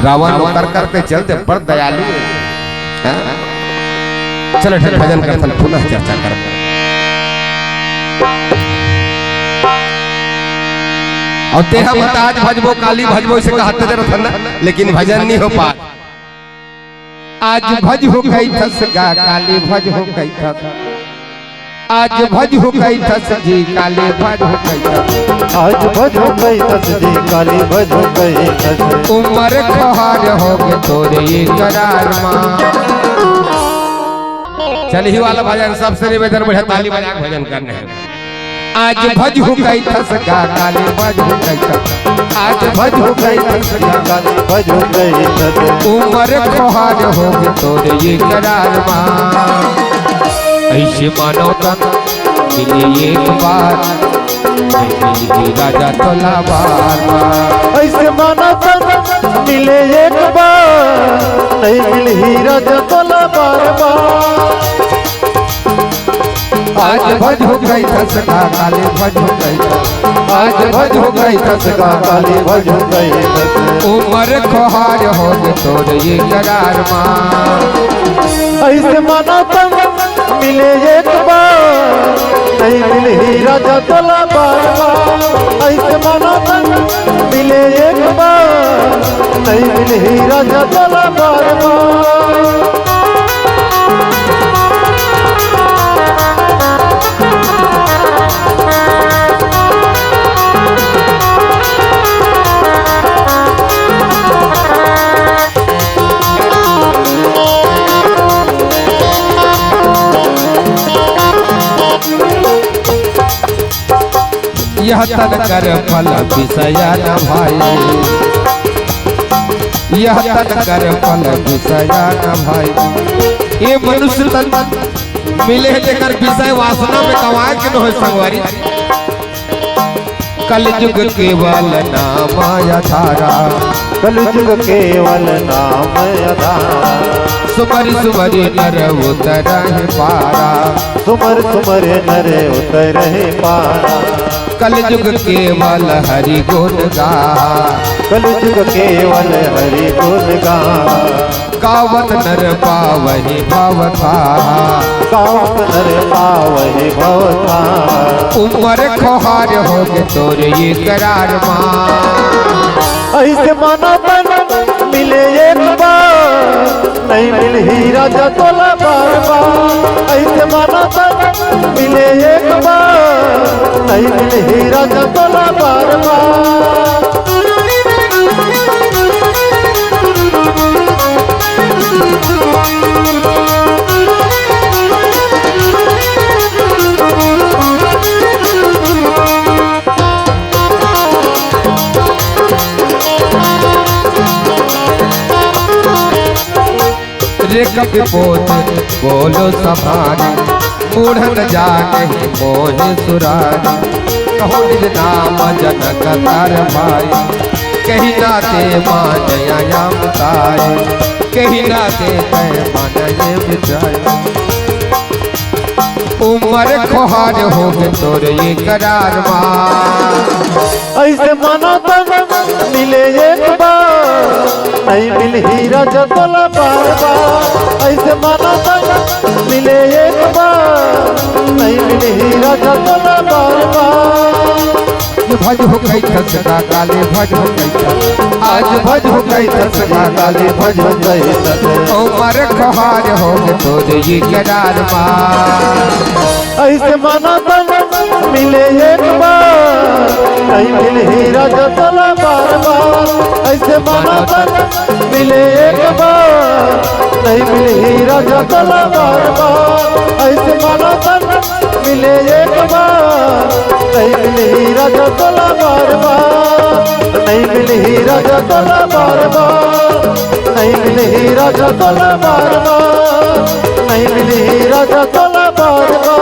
रावण ओकर करते चलते बड़ दयालु है। हाँ? चलो, एक भजन करथन, पुनः चर्चा करबो। अउ तेहा मत आज भजबो, काली भजबो, इसे कहते जरूर था ना, लेकिन भजन नहीं हो पा। आज भजहु कहिथस गा, काली भजहु कहिथस। आज भजहु कहिथस जी, काली भजहु कहिथस। आज भजहु कहिथस जी, काली भजहु कहिथस। उमर खोहार होगे तोरे इकरार मा। चल, इही वाला भजन, सबसे निवेदन, बढ़िया ताली बजा के भजन करना है। आज भजहु कहिथस गा, काली भजहु कहिथस। आज भजहु कहिथस गा, काली भजहु कहिथस। उमर खोहार होगे तोरे इकरार मा। ऐसे मानव तन मिले एक बार, नहीं मिलही राजा तोला बार बार। ऐसे मानव तन मिले एक बार, नहीं मिलही राजा तोला बार बार। आज भजहु कहिथस गा, काली भजहु कहिथस। आज भजहु कहिथस गा, काली भजहु कहिथस। उमर खोहार होगे तोरे इकरार मा। ऐसे मानव तन मिले एक बार, नहीं मिलही राजा तोला बार बार। ऐसे मानव तन मिले एक बार, नहीं मिलही राजा तोला बार बार। यह तन कर फल विषय न भाई, यह तन कर फल विषय न भाई। ये मनुष्य तन मिले हे तेकर विषय वासना में गंवाए के न होय संगवारी। कलजुग केवल नाम आधारा। कलजुग केवल नाम आधारा। सुमरि सुमरि नर उतरहि पारा। सुमरि सुमरि नर उतरहि पारा। कलजुग केवल हरि गुण गाहा। कलजुग केवल हरि गुण गाहा। गावत नर पावहि भव थाहा। गावत नर पावहि भव थाहा। उमर खोहार होगे तोरे इकरार मा। ऐसे मानव तन मिले एक बार, नहीं मिलही राजा तोला बार बार, ऐसे माना तन मिले एक बार। नहीं मिलही राजा तोला बार बार। रे कपि पोत बोलो सभारी, मूढ़न जाने मोहे सुरारी। कहो निज नाम जनक तार भाई, कही नाते मान अयाम ताय, कही नाते तय मान ये मिटाय। उमर खोहार होगे तोर ये करार मा। ऐसे माना तन मिले एक बार, नहीं मिलही राजा तोला बार बार। ऐसे माना तन मिले एक बार, नहीं मिलही राजा तोला बार बार। भज हो कैथस का काली भज हो कैथस, आज भज हो कैथस का काली भज हो कैथस। उमर खोहार होगे तोर ये करार मा। ऐसे माना तन मिले एक बार, नहीं मिलही राजा तोला बार बार। ऐसे माना तन मिले एक बार, नहीं मिलही राजा तोला बार बार। ऐसे माना तन मिले एक बार, नहीं मिलही राजा तोला बार बार। नहीं मिलही राजा तोला बार बार, नहीं मिलही राजा तोला बार बार। नहीं मिलही राजा तोला बार बार।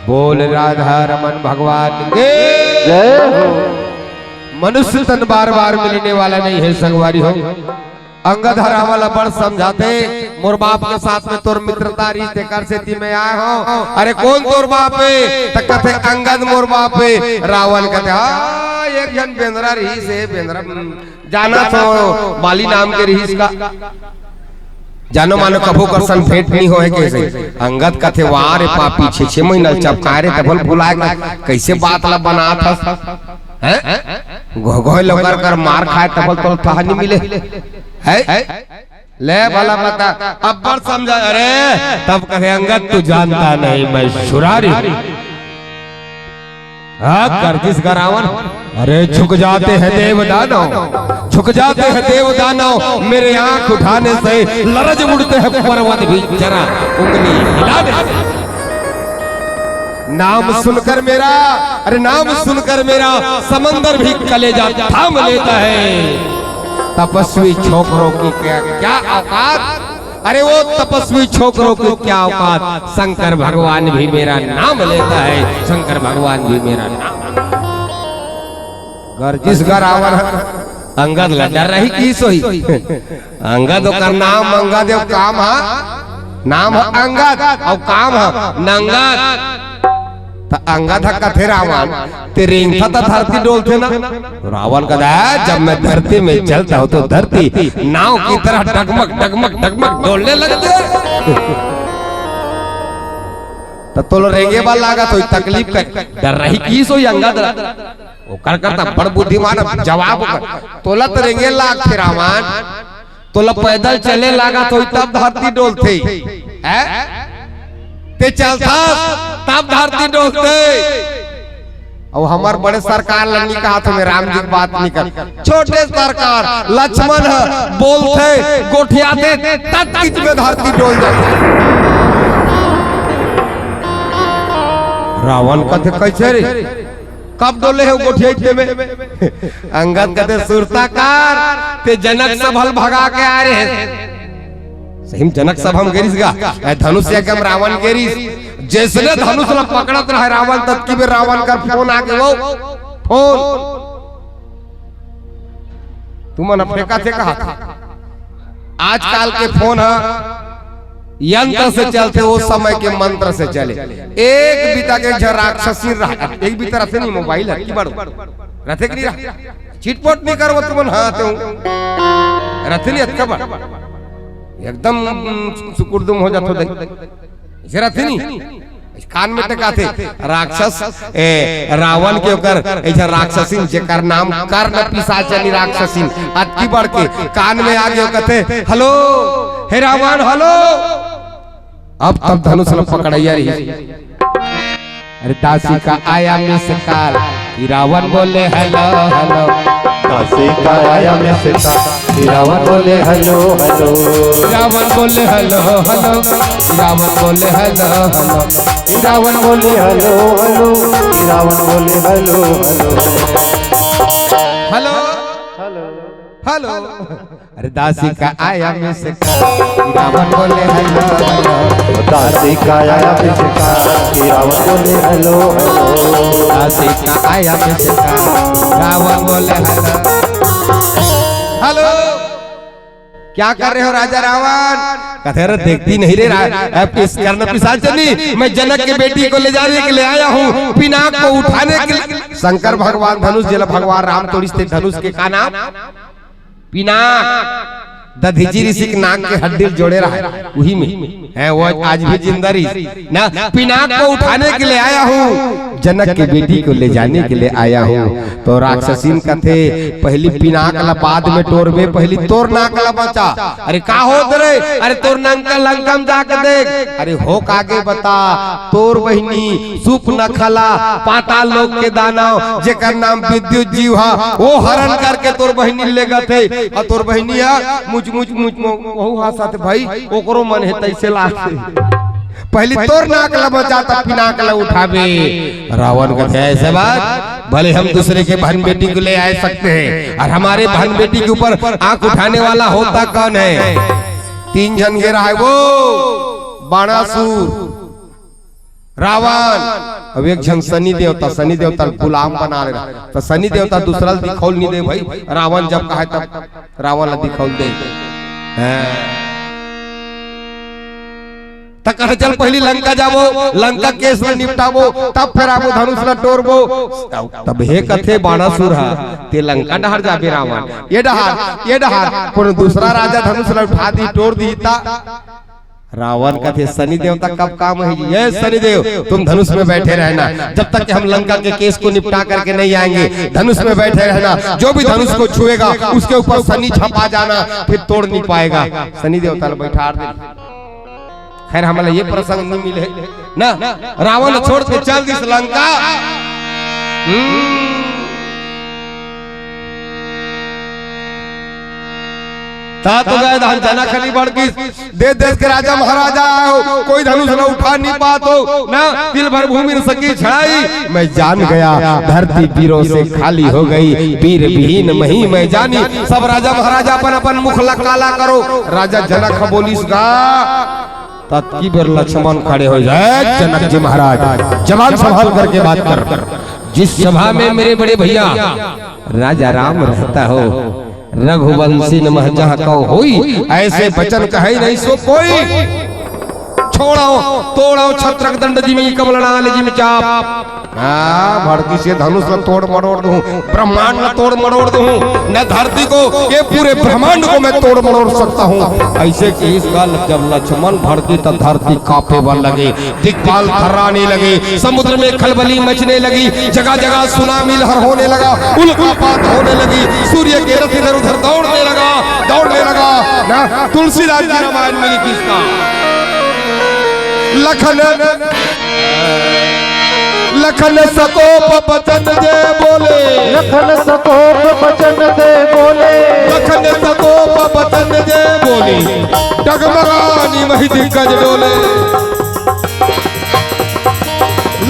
बोल राधा रमन भगवान के। जय हो। मनुष्य तन बार बार मिलने वाला नहीं है संगवारी हो। अंगद ह रावण ला बड़ समझाथे, मोर बाप के साथ में तोर मित्रता रहिस, तेकर सेती मैं आय हंव। अरे कोन तोर बाप हे? त कथे अंगद मोर बाप हे। रावण कथे हाँ, एक झन बेंदरा रहिस हे, बेंदरा, हम्म, जानथंव, बाली नाम के रहिस का। जानो मानो कभू कर सन भेंट नहीं होय कहिस हे। अंगद कथे वाह रे पापी, छे छे महीना ल चपकाय रे, तभो ल भुलाय के कइसे बात ला बनात हस? हैं? घोघोय लोकर कर मार खाय तभो ल तोला थाह नहीं मिले। हैं? ले भला बता, अब्बड़ समझा, अरे, तब कहे, "अंगद, तू जानता नहीं, मैं सुरारी हूँ।" हाँ, गर्जिस गा रावण, "अरे, झुक जाते हैं देव दानव, झुक जाते हैं देव दानव, मेरे आंख उठाने से लरज उठते हैं पर्वत भी, जरा उंगली हिलाने से।" नाम सुनकर मेरा, अरे नाम सुनकर मेरा समंदर भी कलेजा थाम लेता है। तपस्वी छोकरों की क्या, क्या औकात? अरे वो तपस्वी छोकरों की क्या औकात? शंकर भगवान भी मेरा नाम लेता है, शंकर भगवान भी मेरा नाम। गर्जिस गा रावण ह, अंगद ल डर रही की सोई। अंगद ओकर नाम अंगद हे, काम ह, नाम ह अंगद, अउ काम ह नंगत। त अंगद ह कथे रावण, "ते रेंगथा त धरती डोलथे ना?" रावण कहता है, "जब मैं धरती में चलता हूँ तो धरती नाव की तरह डगमग, डगमग, डगमग डोलने लगती है।" त तोला रेंगे बर लागत होई, तकलीफ कर, डर रही की सोई अंगद ल। ओकर करता बड़ बुद्धिमान, अब जवाब ओकर। तोला त रेंगे लागथे रावण, तोला पैदल चले लागत होई तब धरती डोलथे, हैं? ते चलथस तब धरती डोलथे। अउ हमर बड़े सरकार ल नी कहत हों, मैं राम जी के बात नी कर, छोटे सरकार लक्ष्मण ह बोलथे, गोठियाथे, तब बीच में धरती डोल जाथे। रावण कथे, "कैसे रे?" कब डोले हे वो गोठियाई ते में? अंगद कथे, "सुरता कर, ते जनक सभा ल भगा के आय रहे।" सही में जनक सभा म गे रिहिस गा, ए धनुष यज्ञ म रावण गे रिहिस। जइसने धनुष ल पकड़त रहे रावण, ततकी बेर रावण कर फोन आ गे वो। फोन। तुमन ह फेंका थे कहा था। आजकल के फोन ह यंत्र से चलथे, वो समय के मंत्र से चले। एक बीता के एक झन राक्षसी रहा, एक बीता रथे नहीं मोबाइल ह, की बड़ो रथे कि नहीं रहा? चिटपट नहीं करवो तुमन, हाँ, तो रथे नहीं अतका बड़। एकदम सुकुरदुम हो जाथो दई। जे रथे नहीं। कान में टकाथे राक्षस, ए, रावण के ओकर ऐसा राक्षसिन, जेकर नाम कर्ण पिशाचनी राक्षसिन, अतकी बढ़ के कान में आ गयो, कथे, "हेलो, हे रावण, हेलो।" अब तब धनुष ल पकड़ैया रही। अरे दासी का आया मिस कॉल, कि रावण बोले हेलो हेलो। दासी का आया मिस कॉल, कि रावण बोले हेलो हेलो। रावण बोले हेलो हेलो। रावण बोले हेलो हेलो। रावण बोले हेलो हेलो। रावण बोले हेलो हेलो। Hello hello. अरे दासी का आया मिस कॉल, रावण बोले हेलो हेलो। दासी का आया मिस कॉल, रावण बोले हेलो हेलो। दासी का आया मिस कॉल, रावण बोले हेलो हेलो। क्या कर रहे हो राजा रावण? कथे, "अरे देखती नहीं रे रा-, अब इस कर्ण पिशाचनी, मैं जनक के बेटी को ले जाने के लिए आया हूँ, पिनाक को उठाने के लिए।" शंकर भगवान धनुष, जेला भगवान राम तोड़िस ते धनुष के का नाम? पिनाक। दधीचि ऋषि के नाक के हड्डी ल जोड़े रहा, उही में है वो, आज भी जिंदा रही ना। पिनाक को उठाने के लिए आया हूँ, जनक की बेटी को ले जाने के लिए आया हूँ। तो राक्षसिन कथे, "पहली पिनाक ला बाद में टोरबे, पहली तोर नाक ला बचा।" अरे का होत रे? अरे तोर नंका लंका में जाके देख। अरे हो कागे बता, तोर बहिनी सुपनखा ला, पाताल लोक के दानव, जेकर नाम विद्युत जीव हा, वो हरण करके तोर बहिनी ले गथे। और तोर बहिनी हा मुच मुच मुच मो-, वहू हा साथ भाई, ओकरो मन हे तैसे लागथे। पहली तोर नाक ला बचा, तब पिनाक ला उठाबे। रावण कथे, "ऐसे बात, भले हम दूसरे के बहन बेटी को ले आए सकते हैं, और हमारे बहन बेटी के ऊपर आंख उठाने वाला होता कौन है?" तीन झन गे रहा है वो, बाणासुर, रावण, अब एक झन शनि देवता, शनि देवता ल गुलाम बना ले रहा। तो शनि देवता दूसरा ल दिखौल नहीं दे भाई, रावण जब कहे तब रावण ल दिखौल दे। हाँ। त कथे, "चल पहली लंका जाबो, लंका केस ल निपटाबो, तब फिर आबो धनुष ल टोरबो।" तब हे कथे बाणासुर हा, "ते लंका डहर जाबे रावण, ये डहर, ये डहर कोनो दूसरा राजा धनुष ल उठा दी, टोर दी ता।" रावण कथे, "शनि देवता कब काम है जी? ये शनि देव, तुम धनुष में बैठे रहना, जब तक कि हम लंका के केस को निपटा करके नहीं आएंगे, धनुष में बैठे रहना। जो भी धनुष को छुएगा, उसके ऊपर शनि झपा जाना, फिर तोड़ नहीं पाएगा।" शनि देवता ल बैठार दे। खैर, हमला ये प्रसंग नहीं मिले ना। रावण छोड़ के चल दिस लंका। हम्म। ता तो गए धान जना खली बढ़ गई। देश देश के राजा महाराजा आए हो, कोई धनुष न उठा नहीं पात हो ना। तिल भर भूमि न सकी छड़ाई। मैं जान गया, धरती वीरों से खाली हो गई, वीर विहीन मही मैं जानी। सब राजा महाराजा अपन अपन मुख ला काला करो। राजा जनक ह बोलिस गा, ततकी बेर लक्ष्मण खड़े हो जाए, "जनक जी महाराज, जबान संभाल करके बात कर।" जिस सभा में मेरे बड़े भैया राजा राम रहता हो, "रघुवंशी न मह जहाँ कहो होई, ऐसे वचन कहे नहीं सो कोई।" छोड़ो, तोड़ो छत्रक दंड जिमि कमलनाल जिमि चाप। हाँ, भड़की से धनुष ल तोड़ मरोड़ दूं, ब्रह्मांड ल तोड़ मरोड़ दूं, न धरती को, ये पूरे ब्रह्मांड को मैं तोड़ मरोड़ सकता हूँ। ऐसे कि इस काल जब लक्ष्मण भड़की तो धरती कांपे बर लगे, दिक्पाल थर्राने लगे, समुद्र में खलबली मचने लगी, जगह जगह सुनामी लहर होने लगा, उल्कापात होने लगी, सूर्य के रथ इधर उधर दौड़ने लगा, दौड़ने लगा ना। तुलसीदास जी रामायण में लिखी इसका। लखन, लखन सकोप बचन जे बोले। लखन सकोप बचन जे बोले। लखन सकोप बचन जे बोले। डगमगानी मही दिग्गज डोले।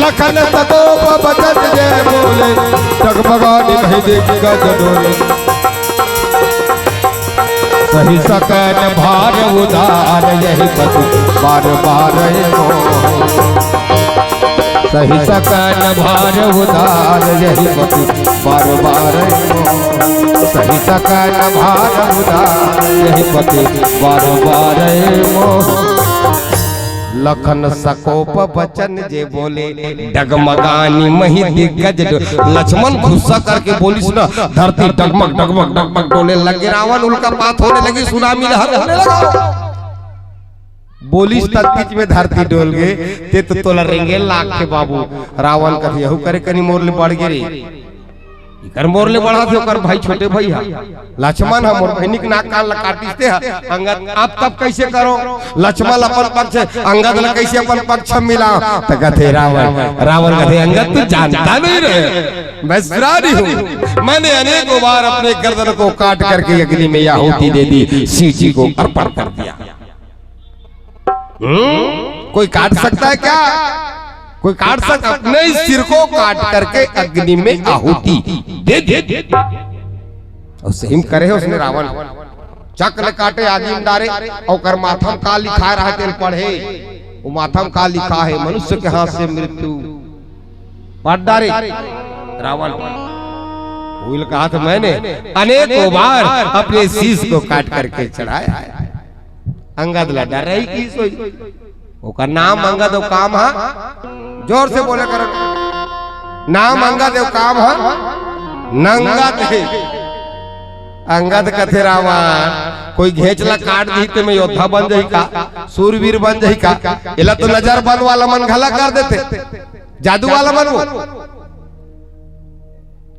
लखन सकोप बचन जे बोले। डगमगानी मही दिग्गज डोले। सहि सकन भार उदार यहि पति बार बार मोहि। सहि सकन भार उदार यहि पति बार बार मोहि। सहि सकन भार उदार यहि पति बार बार मोहि। लखन सकोप बचन जे बोले, डगमगानी मही दिग्गज डो-, लक्ष्मण गुस्सा करके बोलिस ना, धरती डगमग, डगमग, डगमग डोले लगे। रावण उल्कापात होने लगी, सुनामी लहर होने लगा। पुलिस तक बीच में धरती डोल गे, ते तो तोला रेंगे लाग के बाबू। रावण कथे, "यहू करे कनी मोर ले बढ़ गे रे।" इकर मोर ले बड़ा थे ओकर भाई, छोटे भाई हा। लक्ष्मण हा मोर बहिनी के नाक कान ला काटिस ते हा। अंगद, "अब तब कैसे करो?" लक्ष्मण ला अपन पक्ष, अंगद ला कैसे अपन पक्ष मिला? त कथे रावण, रावण कथे, "अंगद तू जानता नहीं रे, मैं सुरारी हूँ। मैंने अनेकों बार अपने गर्दन को काट करके अग्नि में आहुति दे दी, शिव जी को अर्पण कर दिया।" हम्म? कोई काट सकता है क्या? कोई काट सक-, अपने ही सिर को काट करके अग्नि में आहुति दे दे। और सही में करे है उसने रावण। चक ले काटे, आगी में डारे, और ओकर माथा में का लिखा रहा, तेल पढ़े। वो माथा में का लिखा है, "मनुष्य के हाथ से मृत्यु।" पढ़ डारे रावण। वो कहा था, "मैंने अनेकों बार अपने शीश को काट करके चढ़ाया है।" अंगद ला डर रही कि सोई। ओकर नाम अंगद, वो काम हा, जोर से बोले कर, नाम अंगद, वो काम हा नंगद है। अंगद कथे, "रावण, कोई घेंच ला काट दी ते मैं योद्धा बन जाही का, सूरवीर बन जाही का?" एला तो नजर बंद वाला मन घला कर देते, जादू वाला मन वो।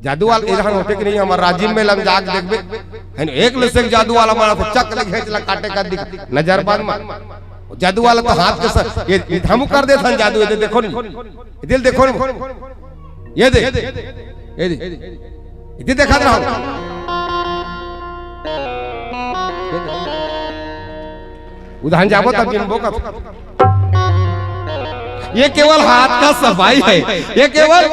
जादू वाला इधर होते कि नहीं, हमार राजिम में लम जाके देखबे, है ना, एक ले से एक जादू वाला मारा था, चक ले घेंच ला काटे का दिख, नजर बंद मा। वो जादू वाला तो हाथ के स-, ये, ये धमू कर देता जादू, ये दे देखो नहीं, ये दिल देखो नहीं, ये दे, ये दे, ये दे देखा था। उधान जाबो तब गिनबो कब? ये केवल हाथ का सफाई है, ये केवल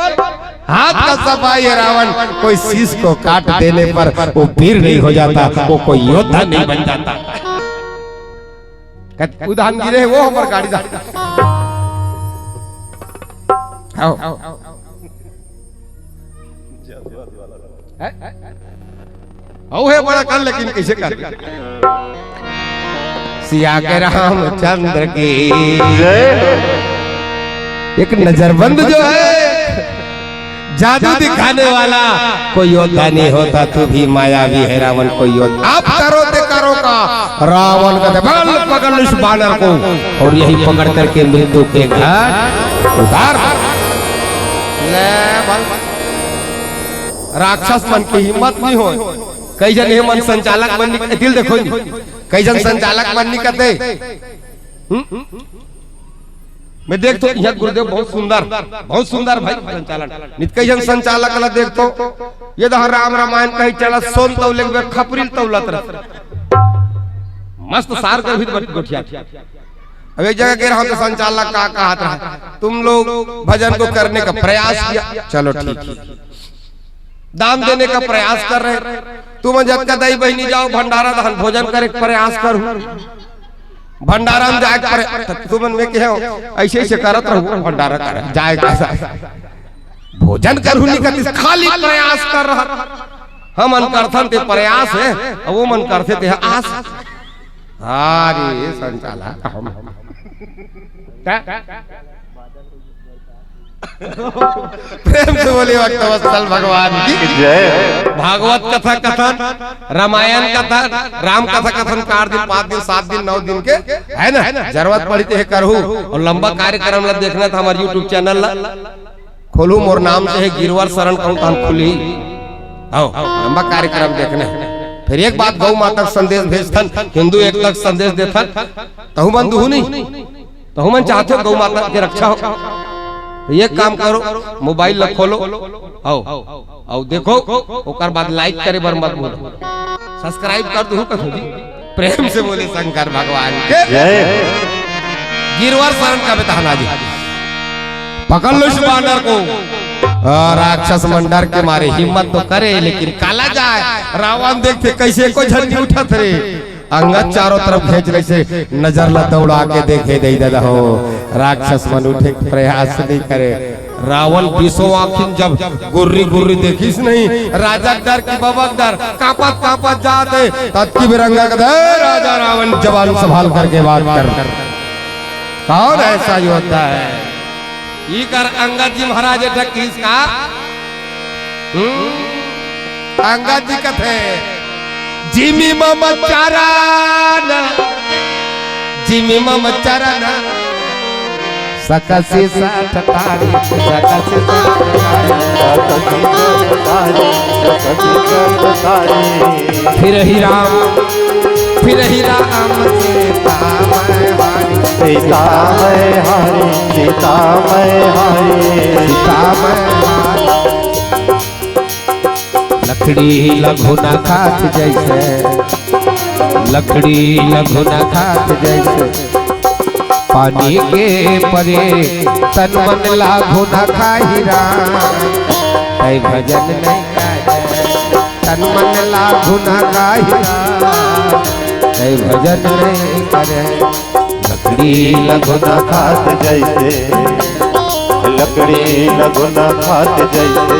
हाथ का सफाई है। रावण कोई शीश को काट देने पर वो वीर नहीं हो जाता, वो कोई योद्धा नहीं बन जाता। कत-, उधान गिरे वो हमर गाड़ी दा। आओ। हैं? अउ हे बड़ा कर, लेकिन कैसे कर? सिया के रामचंद्र की जय। एक नजरबंद जो है, जादू दिखाने वाला, कोई योद्धा नहीं होता, तू भी मायावी है रावण, कोई योद्धा। आप करो ते करो का, रावण का दे, बल पकड़ लो इस बानर को, और यही पकड़ करके मृत्यु के घाट उतार। ले बल। राक्षस मन के हिम्मत नहीं होय। कई झन हे मन संचालक मन नि-, दिल देखो जी। कई झन संचालक मन नहीं कहते। हम्म? मैं देख तो यहाँ गुरुदेव बहुत सुंदर, बहुत सुंदर भाई संचालन। नित कई झन संचालक ला देख तो, ये दह राम रामायण कही चला, सोन तौले के खपरी ल तौलत रह। मस्त सार कर भी गोठिया। अब एक जगह गे रहा तो संचालक का कहत रहा, "तुम लोग भजन को करने का प्रयास किया, चलो ठीक है, दान देने का प्रयास कर रहे, तुम जतका दाई बहिनी जाओ भंडारा दहन भोजन करे के प्रयास करू, भंडारा में जाए के प्रया-, त तुमन में कहे हो, ऐसे ऐसे करत रहू, भंडारा करे जाए के भोजन करू नहीं करती, खाली प्रयास कर रहा, हमन करथन ते प्रयास है, अउ वो मन करथे ते आस।" अरे संचालक हम। का? प्रेम से बोलिए भक्तवत्सल भगवान की जय। भागवत कथा कथन, रामायण कथा, राम कथा कथन चार दिन, पांच दिन, सात दिन, नौ दिन के, है ना? जरूरत पड़ी ते करहू। अउ लंबा कार्यक्रम ला देखना त हमर YouTube channel ला खोलू, मोर नाम से हे गिरवर शरण कहूँ तहन खुली। आओ, लंबा कार्यक्रम देखने। फिर एक बात गौ माता के संदेश भेजथन, हिंदू एकता के संदेश देथन, तहु मन दुहू नहीं, तहु मन चाहते हो गौ माता के रक्षा हो। तो एक काम करो, मोबाइल ला खोलो, आओ, आओ देखो, ओकर बाद like करे बर मत भूलो, subscribe कर दू कथू जी। प्रेम से बोले शंकर भगवान के जय। गिरवर शरण का बेतहना जी, पकड़ लो इस बानर को। आ, राक्षस मन डर के मारे हिम्मत तो करे, लेकिन काला जाए। रावण देखते कैसे को झंडी उठत रे। अंगद चारों तरफ खींच रहे से नजर ला दौड़ा के देखे दे दादा हो। राक्षस मन उठे के प्रयास नहीं करे। रावण बीसों आँखिन जब गुर्री गुर्री देखिस नहीं, राजा के डर की बाबा के डर, कांपत कांपत जात हे, ततकी बिरंगा के दे, "राजा रावण, जबान संभाल करके बात कर। कौन ऐसा योद्धा है?" ई कर अंगद जी महाराज एठा किस का? हम्म? अंगद जी कथे, "जिमि मम चारा न, जिमि मम चरण सकसि सठ तारी, सकसि सठ तारी। सकसि सठ तारी, सकसि सठ तारी। फिरहि राम, फिरहि राम सीता मैं हारी। सीता मैं हारी, सीता मैं हारी। सीता मैं हारी। लकड़ी लघु न खात जैसे, लकड़ी लघु न खात जैसे, पानी के परे तन मन लाघु न खाही राम। तै भजन नहीं करे, तन मन लाघु न खाही राम। तै भजन नहीं करे। लकड़ी लघु न खात जैसे, लकड़ी लघु न खात जैसे,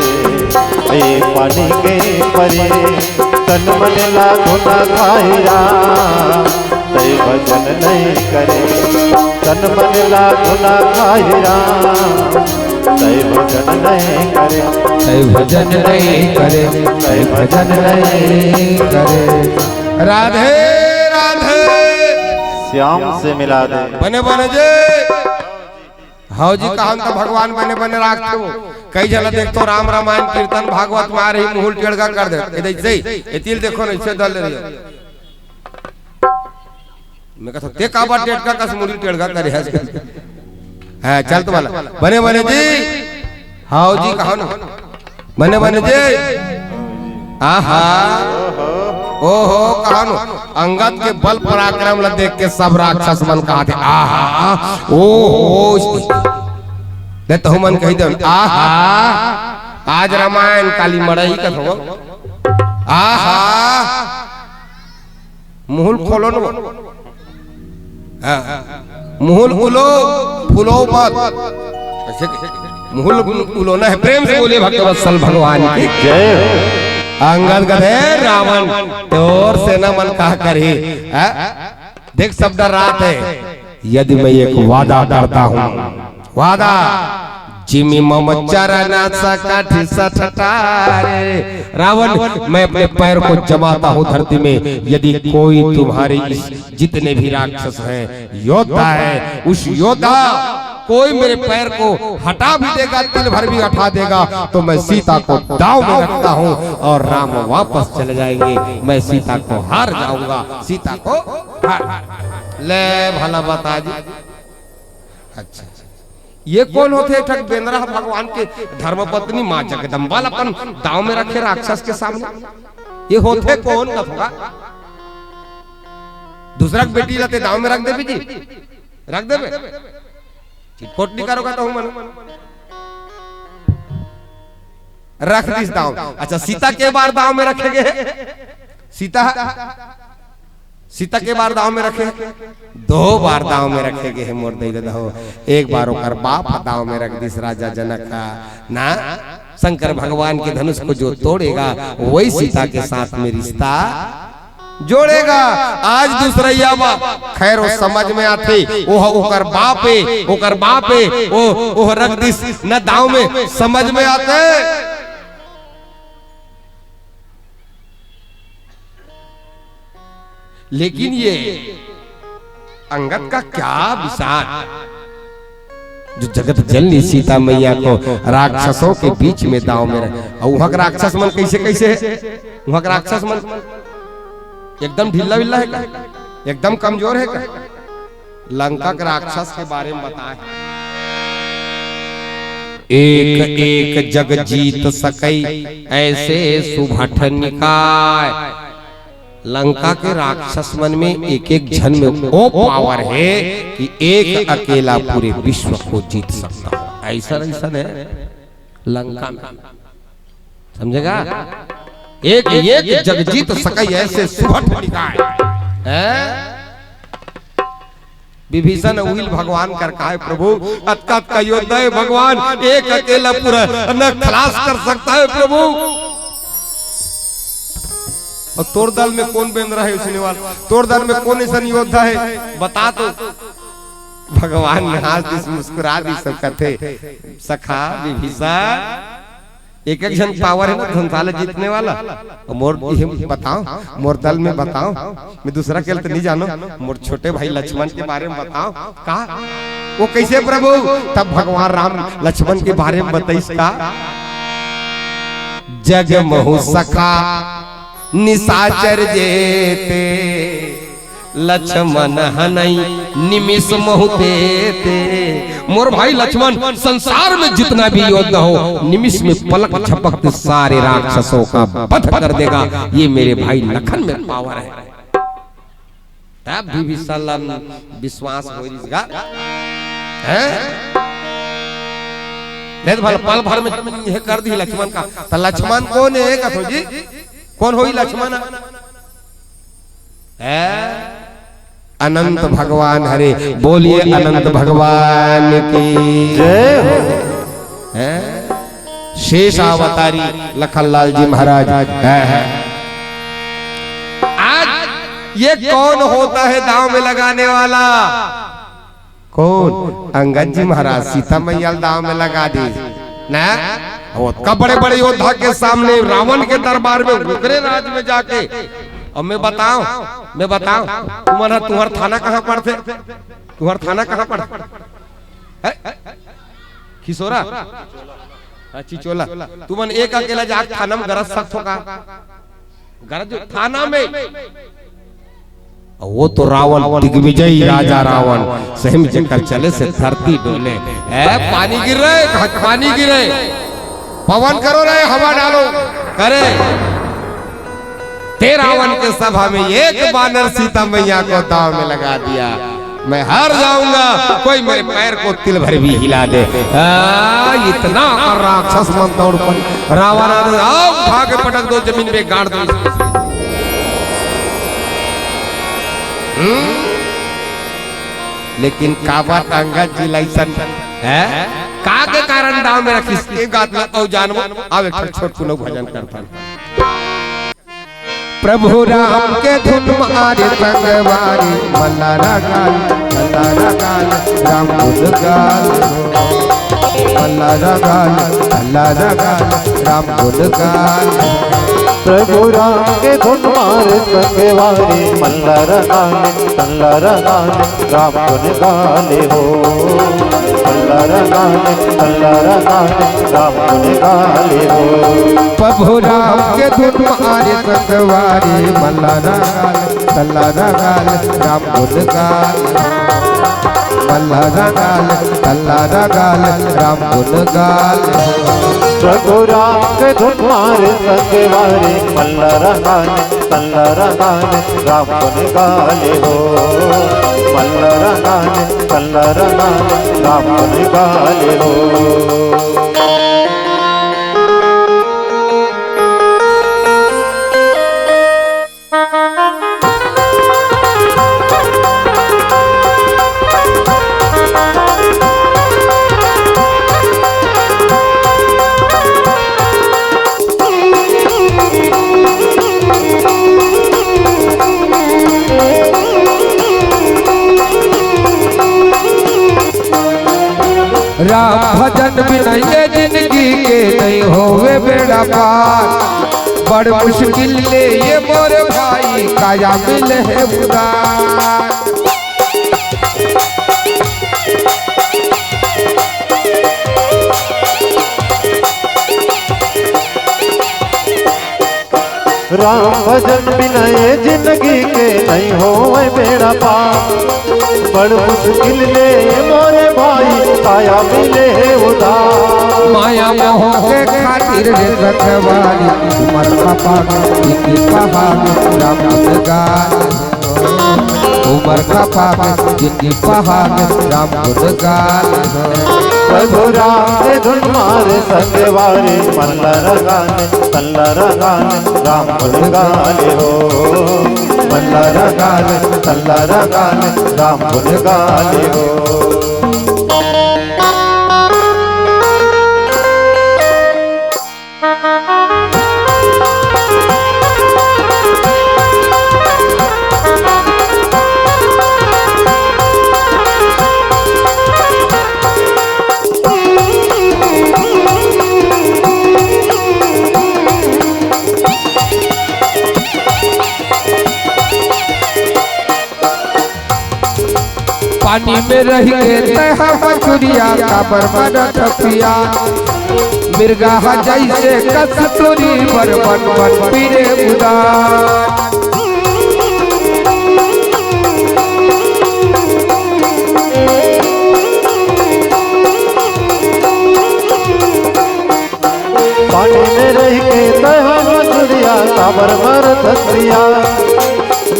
ए पानी के परे तन मन लाघु न खाही राम। तै भजन नहीं करे, तन मन लाघु न खाही राम। तै भजन नहीं करे, तै भजन नहीं करे, तै भजन नहीं करे। राधे राधे। श्याम से मिला दे। बने बने जी। हव जी, कहन त भगवान बने बने राखथे। कई झन देखथो राम रामायण कीर्तन भागवत में आ रही मुहुल टेढ़ा कर दे। ए जैसे ही, ए तिल देखो ना, इसे धर ले रही। मैं कहता, ते काबर टेढ़ा कस मुड़ी टेढ़ा करे हस? हाँ, चल तो वाला। बने बने जी। हव जी, कहो ना। बने बने जी। आहा। ओहो, कहो ना। अंगद के बल पराक्रम ला देख के सब राक्षस मन कहा थे, आहा। ओहो। दे तो मन कही दे, आहा। आज रामायण काली मड़ई कथो। आहा। मुहुल खोलो न। हाँ। मुहुल उलो, फूलो मत। ऐसे के-, मुहुल उलो ना है। प्रेम से बोलिए भक्तवत्सल भगवान की। जय हो। अंगद कथे, "रावण, तोर सेना मन कहा करही?" हाँ? देख, सब डर्रात हे। यदि मैं एक वादा करता हूँ, वादा, जिमि मम चरण सकठ सठ तारे। रावण, मैं अपने पैर को जमाता हूँ धरती में, यदि कोई तुम्हारे इस जितने भी राक्षस हैं, योद्धा है, उस योद्धा कोई मेरे पैर को हटा भी देगा, तिल भर भी हटा देगा, तो मैं सीता को दाव में रखता हूँ और राम वापस चले जाएंगे। मैं सीता को हार जाऊंगा, सीता को हार। ले भला बता जी। अच्छा, ये कोन होथे? एक ठक बेंदरा ह भगवान के धर्मपत्नी माँ जगदम्बा ल अपन दाव में रखे राक्षस के सामने। ये होथे कोन कथों का? दूसरा के बेटी ला ते दाव में रख देबे जी? रख देबे? चिटपोट नहीं करोगा तो मन रख दिस दाव। अच्छा, सीता के बार दाव में रखे गे? सीता सीता के बार दाव में रखे, दो बार दाव में रखे गे हे मोर दई ददा हो। एक बार ओकर बाप ह दाव में रख दिस राजा जनक का, ना, शंकर भगवान के धनुष को जो तोड़ेगा, वही सीता के साथ में रिश्ता जोड़ेगा। आज दूसरैया बा, खैर, वो समझ में आथे, वो ह ओकर बाप हे, ओकर बाप हे, वो, वो रख दिस न दाव में, समझ में आथे। लेकिन ये अंगद का क्या विचार, जो जगत जननी सीता मैया को राक्षसों के बीच में दाव में रख, अउ वहां के राक्षस मन कैसे कैसे हे? वहां के राक्षस मन एकदम ढीला विल्ला हे का? एकदम कमजोर हे का? लंका के राक्षस के बारे में बताए हे, एक एक जग जीत सकई ऐसे सुभट निकाय। लंका के राक्षस मन में एक एक झन में वो पावर हे कि एक अकेला पूरे विश्व को जीत सकता हो। ऐसा ऐसा है लंका में, समझेगा? एक एक जग जीत सकई ऐसे सुभट निकाय। हैं? विभीषण उहिल भगवान कर कहा हे, प्रभु, अतका अतका योद्धा हे भगवान, एक अकेला पूरा न खलास कर सकता है प्रभु। अउ तोर दल में कोन बेंदरा हे उसने वाला, तोर दल में कोन ऐसन योद्धा हे, बता तो। भगवान ने हांस दिस, मुस्कुरा दिस, सब कथे, सखा विभीषण, एक एक झन पावर है ना संसार ला जीतने वाला। अउ मोर ये बताओ, मोर दल में बताओ, मैं दूसरा के ल तो नहीं जानो, मोर छोटे भाई लक्ष्मण के बारे में बताओ। का वो कैसे प्रभु? तब भगवान राम लक्ष्मण के बारे में बताइस का, जग महु सखा निशाचर जेते, लक्ष्मण हनई निमिष महु तेते। मोर भाई लक्ष्मण, संसार में जितना भी योद्धा हो, निमिष में पलक झपकते सारे राक्षसों का वध कर देगा। ये मेरे भाई लखन में पावर है। तब भी विशाल विश्वास हो रही गा। हैं? नहीं तो भला पल भर में ये कर दी लक्ष्मण का। तो लक्ष्मण कौन है, कथो जी? कौन होई लक्ष्मण? हैं? अनंत भगवान हरे। बोलिए अनंत भगवान की जय हो। हैं? शेष अवतारी लखनलाल जी महाराज। हैं, हैं। आज ये कौन होता है दांव में लगाने वाला? कौन? अंगद जी महाराज सीता मैया ल दांव में लगा दी ना। ओतका बड़े बड़े योद्धा के सामने, रावण के दरबार में, ओकरे राज में जाके। अब मैं बताओ, मैं बताओ, तुमन ह, तुहर थाना कहाँ पड़थे? तुहर थाना कहाँ पड़थे? हैं? खिसोरा? हाँ, चिचोला। तुमन एक अकेला जाके थाना में गरज सकथो का? गरज थाना में। वो तो रावण, दिग्विजयी राजा रावण, सही में जेकर चले से धरती डोले। ए, पानी गिर रहे, घट पानी गिरे, पवन करो रे, हवा डालो, करे। ते रावण के सभा में एक बानर सीता मैया को दांव में लगा दिया। मैं हार जाऊंगा, कोई मेरे पैर को तिल भर भी हिला दे। आ, इतना कर राक्षस मन दौड़ पड़े। रावण आ, आओ, उठा के पटक दो जमीन पे, गाड़ दो। हम्म? लेकिन काबर अंगद जी लइसन है? का के कारण दांव में रखिस? ए गात ला अउ जानबो, आव एक ठन छोटकुन भजन करथन। प्रभु राम के धुन मारे संगवारी, मल्ला रंगाल, मल्ला रंगाल, राम गुन गाल हो। मल्ला रंगाल, मल्ला रंगाल, राम गुन गाल हो। प्रभु राम के धुन मारे संगवारी, मल्ला रंगाल, मल्ला रंगाल, राम गुन गाले हो। मल्ला रंगाल, मल्ला रंगाल, राम गुन गाले हो। प्रभु राम के धुन मारे संगवारी, मल्ला रंगाल, मल्ला रंगाल, राम गुन गाले हो। मल्ला रंगाल, मल्ला रंगाल, राम गुन गाले हो। प्रभु राम के धुन मारे संगवारी, मल्ला रंगाल, मल्ला रंगाल, राम गुन गाले हो। मल्ला रंगाल, मल्ला रंगाल, राम गुन गाले हो। राम भजन बिना ये जिंदगी के नहीं होवे बेड़ा पार। बड़ मुश्किल ले ये मोर भाई काया मिले है उधार। राम भजन बिना ये जिंदगी के नहीं होवे बेड़ा पार। बड़ मुश्किल ले मोरे भाई काया मिले है उधार। माया मोह के खातिर रे रखवारी, उमर खपा के जिंदगी पहाड़ राम गुन गाल। उमर खपा के जिंदगी पहाड़ राम गुन गाल। प्रभु राम के धुन मारे संगवारी, मल्ला रंगाल, मल्ला रंगाल, राम गुन गाले हो। मल्ला रंगाल, मल्ला रंगाल, राम गुन गाले हो। पानी में रहि के तैं हा मछुरिया, काबर मरत पिया। मिर्गा ह जइसे कस्तूरी बर, बन बन फिरे उदास। पानी में रहि के तैं हा मछुरिया, काबर मरत पिया।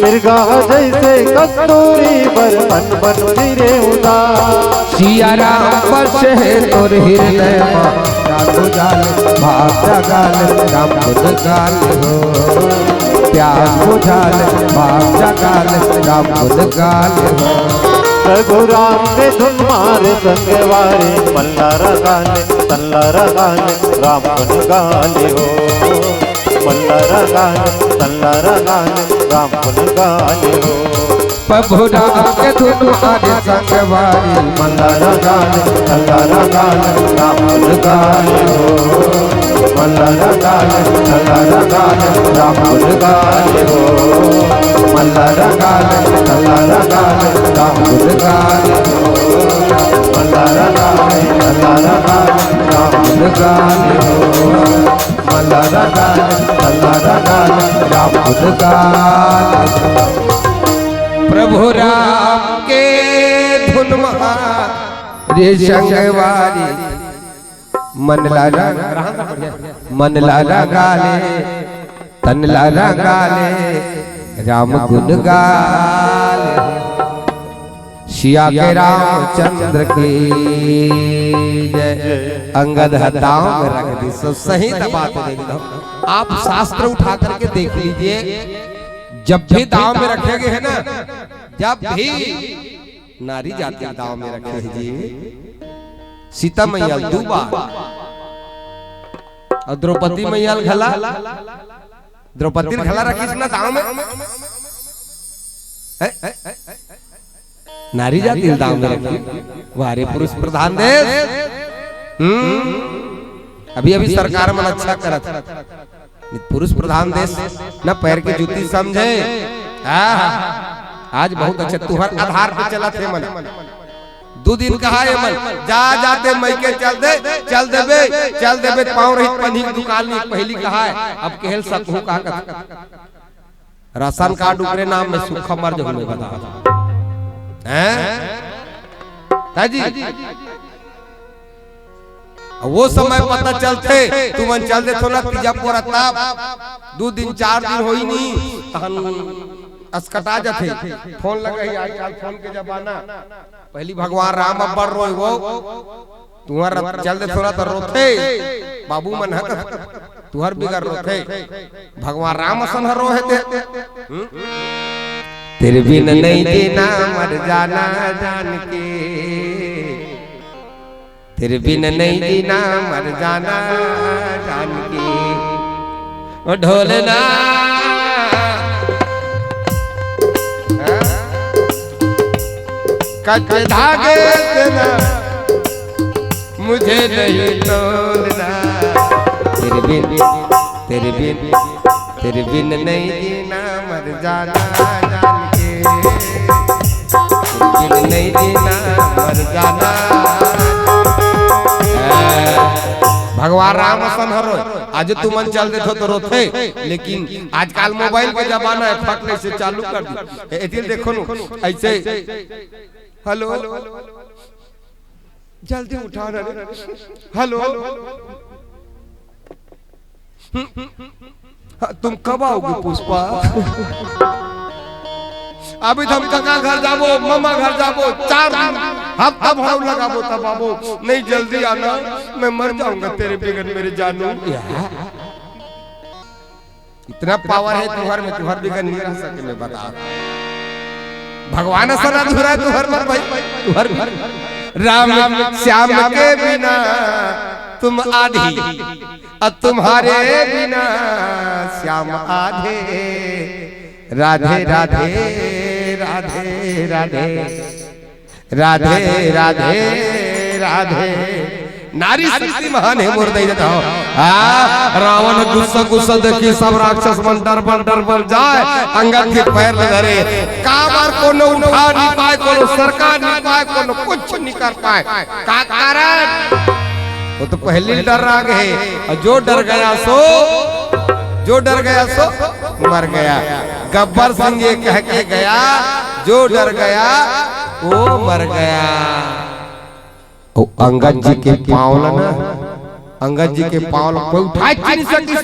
मिर्गा ह जइसे कस्तूरी बर, बन बन फिरे उदास। सिया राम बसे हे तोर हिरदय मा, राम गुन गाल, भाव जगा ले, राम गुन गाल हो। प्यास बुझा ले, भाव जगा ले, राम गुन गाल हो। रघुराम के धुन मारे संगवारी, मन ला रंगा ले, तन ला रंगा ले, राम गुन गाल हो। मन ला रंगा ले, तन ला रंगा ले, राम गुन गाल हो। प्रभु राम के धुन मारे संगवारी, मन ला रंगा ले, तन ला रंगा ले, राम गुन गाल हो। मन ला रंगा ले, तन ला रंगा ले, राम गुन गाल हो। मन ला रंगा ले, तन ला रंगा ले, राम गुन गाल हो। मन ला रंगा ले, तन ला रंगा ले, राम गुन गाल हो। मन ला रंगा ले, तन ला रंगा ले, राम गुन गाल हो। प्रभु राम के धुन मा रे संगवारी, मन ला रंग, मन ला रंगा ले, तन ला रंगा ले, राम गुन गाल। सिया के रामचंद्र की जय। अंगद ह दांव में रख दिस, सही बात है। आप शास्त्र उठा करके देख लीजिए, जब भी दांव में रखे गए हैं ना, जब भी नारी जाति दांव में रखे हे जी। सीता मैया ल दू बार अउ द्रौपदी मैया ल घला, द्रौपदी ल घला रखिस ना दांव में। हैं? नारी जाति ल दांव में रखिस। वाह रे पुरुष प्रधान देश। हम्म। अभी अभी सरकार मन अच्छा करत हे। पुरुष प्रधान देश न पैर के जूती समझे। आहा, आज बहुत अच्छा तुहर आधार पे चलत हे मन। दू दिन कहा हे मन, जा जाते मइके चल दे, चल देबे, चल देबे, पाँव रहित पन्ही के दुकान में पहली कहा हे, अब केहेल सकहूं का कथे। राशन कार्ड ओकरे नाम में, सुक्खा मर जहूं मैं बता। हैं? का जी? अउ वो समय पता चलथे, तुमन चल देथो ना तीजा पोरा तब, दू दिन चार दिन होही नहीं, तहन असकटा जाथे। फोन लगे हे, आजकल फोन के जमाना। पहली भगवान राम अब्बड़ रोय वो, तुहर चल देथो ना त रोथे, बाबू मन ह तुहर बिगर रोथे। भगवान राम असन ह रोहे ते। हम्म? तेरे बिन नहीं जीना मर जाना जान के, तेरे बिन नहीं जीना मर जाना जान के। ओ ढोलना, हाँ? कच्चे धागे से ना मुझे नहीं तोलना। तेरे बिन, तेरे बिन, तेरे बिन नहीं जीना मर जाना जान के। तेरे बिन नहीं जीना मर जाना। भगवान राम असन ह रोय। आज तुमन चल देथो त रोथे, लेकिन आजकल मोबाइल के जमाना हे, फट ले से चालू कर दी। ए, एती ल देखो नु, ऐसे, हेलो, जल्दी उठा ना रे। हेलो, हाँ, तुम कब आओगे पुष्पा? अभी तो हम काका घर जाबो, मामा घर जाबो, चार दिन, हफ्ता भर लगाबो तब आबो। नहीं, जल्दी आना, मैं मर जाऊंगा तेरे बगैर मेरे जानू। इतना पावर हे तुहर में, तुहर बिगर नहीं रह सके, मैं बता। भगवान असन अधूरा हे तुहर मर भाई, तुहर मर। राम श्याम के बिना तुम आधी, और तुम्हारे बिना श्याम आधे। राधे राधे, राधे राधे। राधे राधे, राधे नारी शक्ति महान हे मोर दई ददा हो। आ, रावण गुस्सा गुस्सा देखी, सब राक्षस मन डर बर डर बर जाय, अंगद के पैर ल धरे। काबर कोनो उठा नहीं पाय, कोनो सरका नहीं पाय, कोनो कुछ नहीं कर पाय। का कारण? वो तो पहले ही डर रहा है। और जो डर गया सो, जो डर गया सो मर गया। गब्बर सिंह ये कह के गया, जो डर गया वो मर गया। ओ अंगद जी के पाँव ल ना, अंगद जी के पाँव ल कोई उठाय के नहीं सकिस,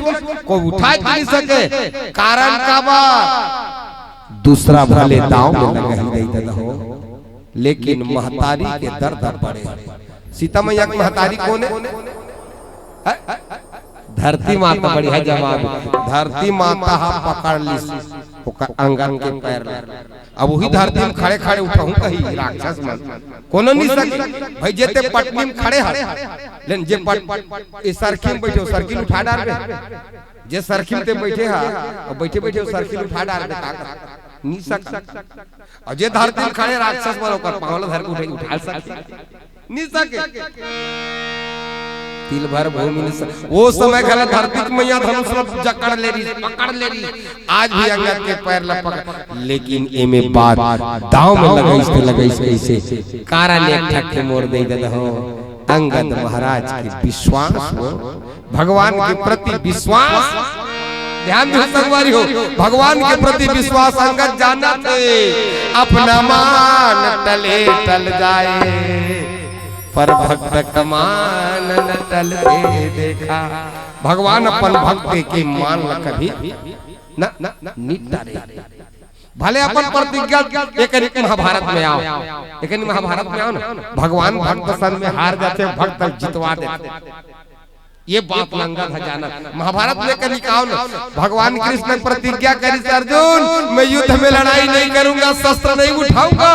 कोई उठाय के नहीं सके। कारण का बा? दूसरा भले दाव में लगा ही दई ददा हो, लेकिन महतारी के दर्द बड़े। सीता मैया के महतारी कोन हे? हैं? धरती माता। बढ़िया जवाब। धरती माता हा पकड़ लिस ओकर अंगद के पैर ल। अब वही धरती में खड़े खड़े उठहूं कही राक्षस मन, कोनो नहीं सके। भाई जेते पटनी में खड़े हस, लेकिन जे पट, ए सरखी में बैठे हो, सरखी ल उठा डारबे। जे सरखी में ते बैठे हा, और बैठे बैठे हो सरखी ल उठा डारबे, का कर? नहीं सका। और जे धरती में खड़े राक्षस मन ओकर पाँव ल धर के उठे, उठा सके? नहीं सके। तिल भर भूमि नहीं सके। वो समय घला धरती के मैया धनुष ल जकड़ ले रही, पकड़ ले रही। आज भी अंगद के पैर ल पकड़, लेकिन एमे बात दाव में लगाइस ते लगाइस कइसे? कारण एक ठक के मोर दई ददा हो, अंगद महाराज के विश्वास हो, भगवान के प्रति विश्वास। ध्यान दो संगवारी हो, भगवान के प्रति विश्वास। अंगद जानत हे, अपना मान टले टल जाए, पर भक्त का मान न टलते देखा। भगवान अपन भक्त के मान ल कभी न, न, न, निटारे। भले अपन प्रतिज्ञा, एकनी महाभारत में आओ, एकनी महाभारत में आओ ना, भगवान भक्त संग में हार जाथे, भक्त ल जितवा देथे। ये बात ल अंगद ह जानत। महाभारत में एकनी का आओ ना, भगवान कृष्ण प्रतिज्ञा करिस, अर्जुन, मैं युद्ध में लड़ाई नहीं करूंगा, शस्त्र नहीं उठाऊंगा।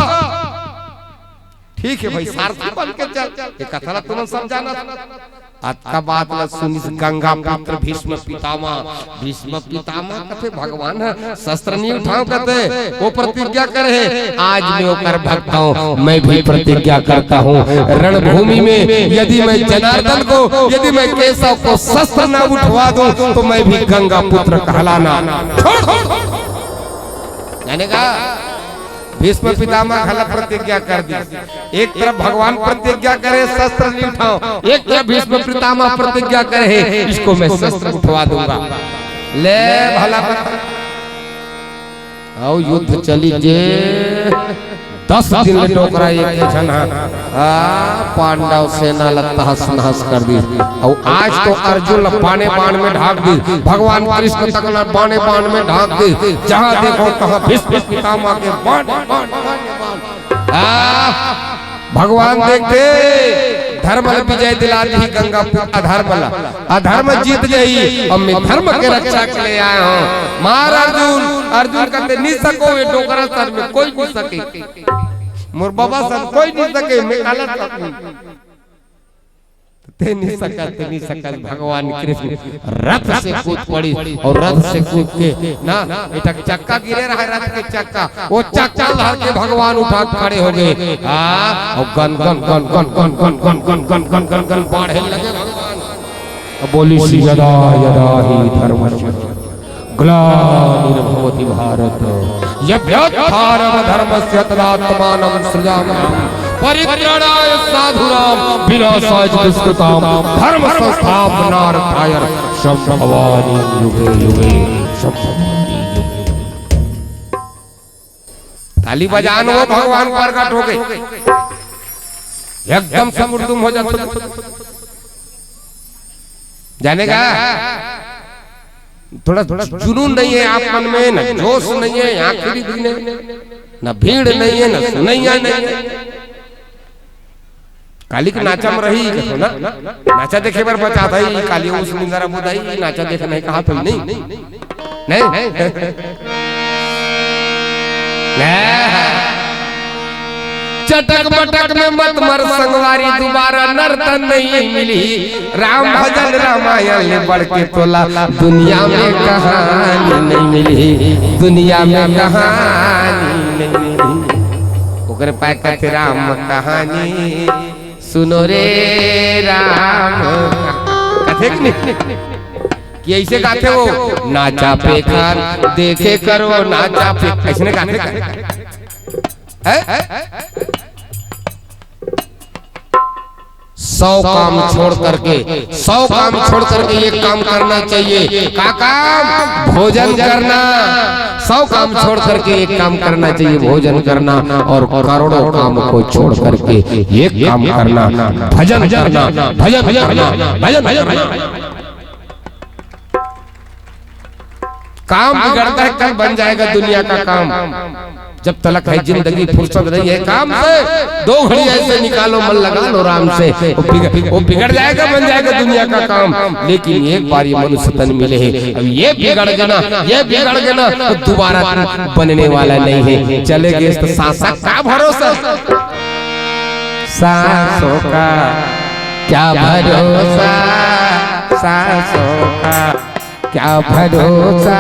ठीक है भाई, सारथी बन के चल, ये कथा ला तुमन सब जानत। अतका बात ला सुनिस गंगा पुत्र भीष्म पितामह। भीष्म पितामह कथे, भगवान ह शस्त्र नहीं उठाओ कथे, वो प्रतिज्ञा करे हे। आज मैं ओकर भक्त हूँ, मैं भी प्रतिज्ञा करता हूँ, रणभूमि में यदि मैं जनार्दन को, यदि मैं केशव को शस्त्र ना उठवा दूं तो मैं भी गंगा पुत्र कहलाना छोड़ दूं। जाने का? भीष्म पितामह घला प्रतिज्ञा कर दिस। एक तरफ भगवान प्रतिज्ञा करे, शस्त्र नहीं उठाओ, एक तरफ भीष्म पितामह प्रतिज्ञा करे हे, इसको मैं शस्त्र उठवा दूंगा। ले भला बता। अउ युद्ध चली जे दस दिन ले डोकरा एक झन ह, आ, पांडव सेना ल तहस नहस कर दिस। अउ आज तो अर्जुन ल बाने बान में ढांक दिस, भगवान कृष्ण तक ल बाने बान में ढांक दिस। जहां देखो तहां भीष्म पितामह के बान, बान, बान, बान। आ, भगवान देखथे, धर्म ल विजय दिला दिही गंगा पुत्र अधर्म ल, अधर्म जीत जाही। अब मैं धर्म के रक्षा के लिए आया हूँ। मार अर्जुन। अर्जुन कथे, "नहीं सको, ये डोकरा सन में कोई नहीं सके, मोर बाबा सन कोई नहीं सके, मैं काला सकूं।" ते नहीं सकत, ते नहीं सकत। भगवान कृष्ण रथ से कूद पड़ी और रथ से कूद के ना, एटा चक्का गिरे रहा, रथ के चक्का, वो चक्का ल धर के भगवान उठा के खड़े हो गए। हाँ, और gun gun gun gun gun gun gun gun gun gun gun gun बाढ़े लगे भगवान। अब बोली सी, "यदा यदा ही धर्मस्य ग्लानिर्भवति भारत, यद्यत्थानम धर्मस्य तदात्मानं सृजाम्यहम्। परित्राणाय साधूनां विनाशाय च दुष्कृताम्। धर्म संस्थापनार्थाय सम्भवामि युगे युगे, सम्भवामि युगे युगे।" ताली बजान, वो भगवान प्रकट हो गए। एकदम से मुर्दुम हो जाते। जाने का? थोड़ा जुनून नहीं है आप मन में, ना जोश नहीं है, आखिरी दिन है, ना भीड़ नहीं है, ना सुनैया नहीं है। काली के नाचा में रही कथो ना, नाचा देखे बर बचा था ही, काली उस निंदरा बुदाई, नाचा देख नहीं कहा तो नहीं, नहीं। चटक बटक में मत मर संगवारी, दोबारा नर्तन नहीं मिली। राम भजन रामायण ले बढ़ के तोला दुनिया में कहानी नहीं मिली, दुनिया में कहानी नहीं मिली। ओकरे पाए कथे राम कहानी, सुनो रे राम, कथे कि नहीं? कि ऐसे गाथे वो, "नाचा पे खान देखे करो, नाचा पे", ऐसे नहीं गाथे का? हैं? सौ काम छोड़ करके, सौ काम छोड़ करके एक काम करना चाहिए। का काम? भोजन करना। सौ काम छोड़ करके एक काम करना चाहिए, भोजन करना। और करोड़ों काम को छोड़ करके एक काम करना, भजन करना, भजन करना, भजन करना। काम बिगड़ता है, कल बन जाएगा दुनिया का काम। जब तलक है जिंदगी, फुर्सत नहीं है काम से, दो घड़ी ऐसे निकालो, मन लगा लो राम से। वो बिगड़, वो बिगड़ जाएगा, बन जाएगा दुनिया का काम। लेकिन एक बार ये मनुष्य तन मिले है, अब ये बिगड़ गया ना, ये बिगड़ गया ना, तो दोबारा बनने वाला नहीं है। चले गए तो सांसा का भरोसा, सांसों का क्या भरोसा, सांसों का क्या भरोसा।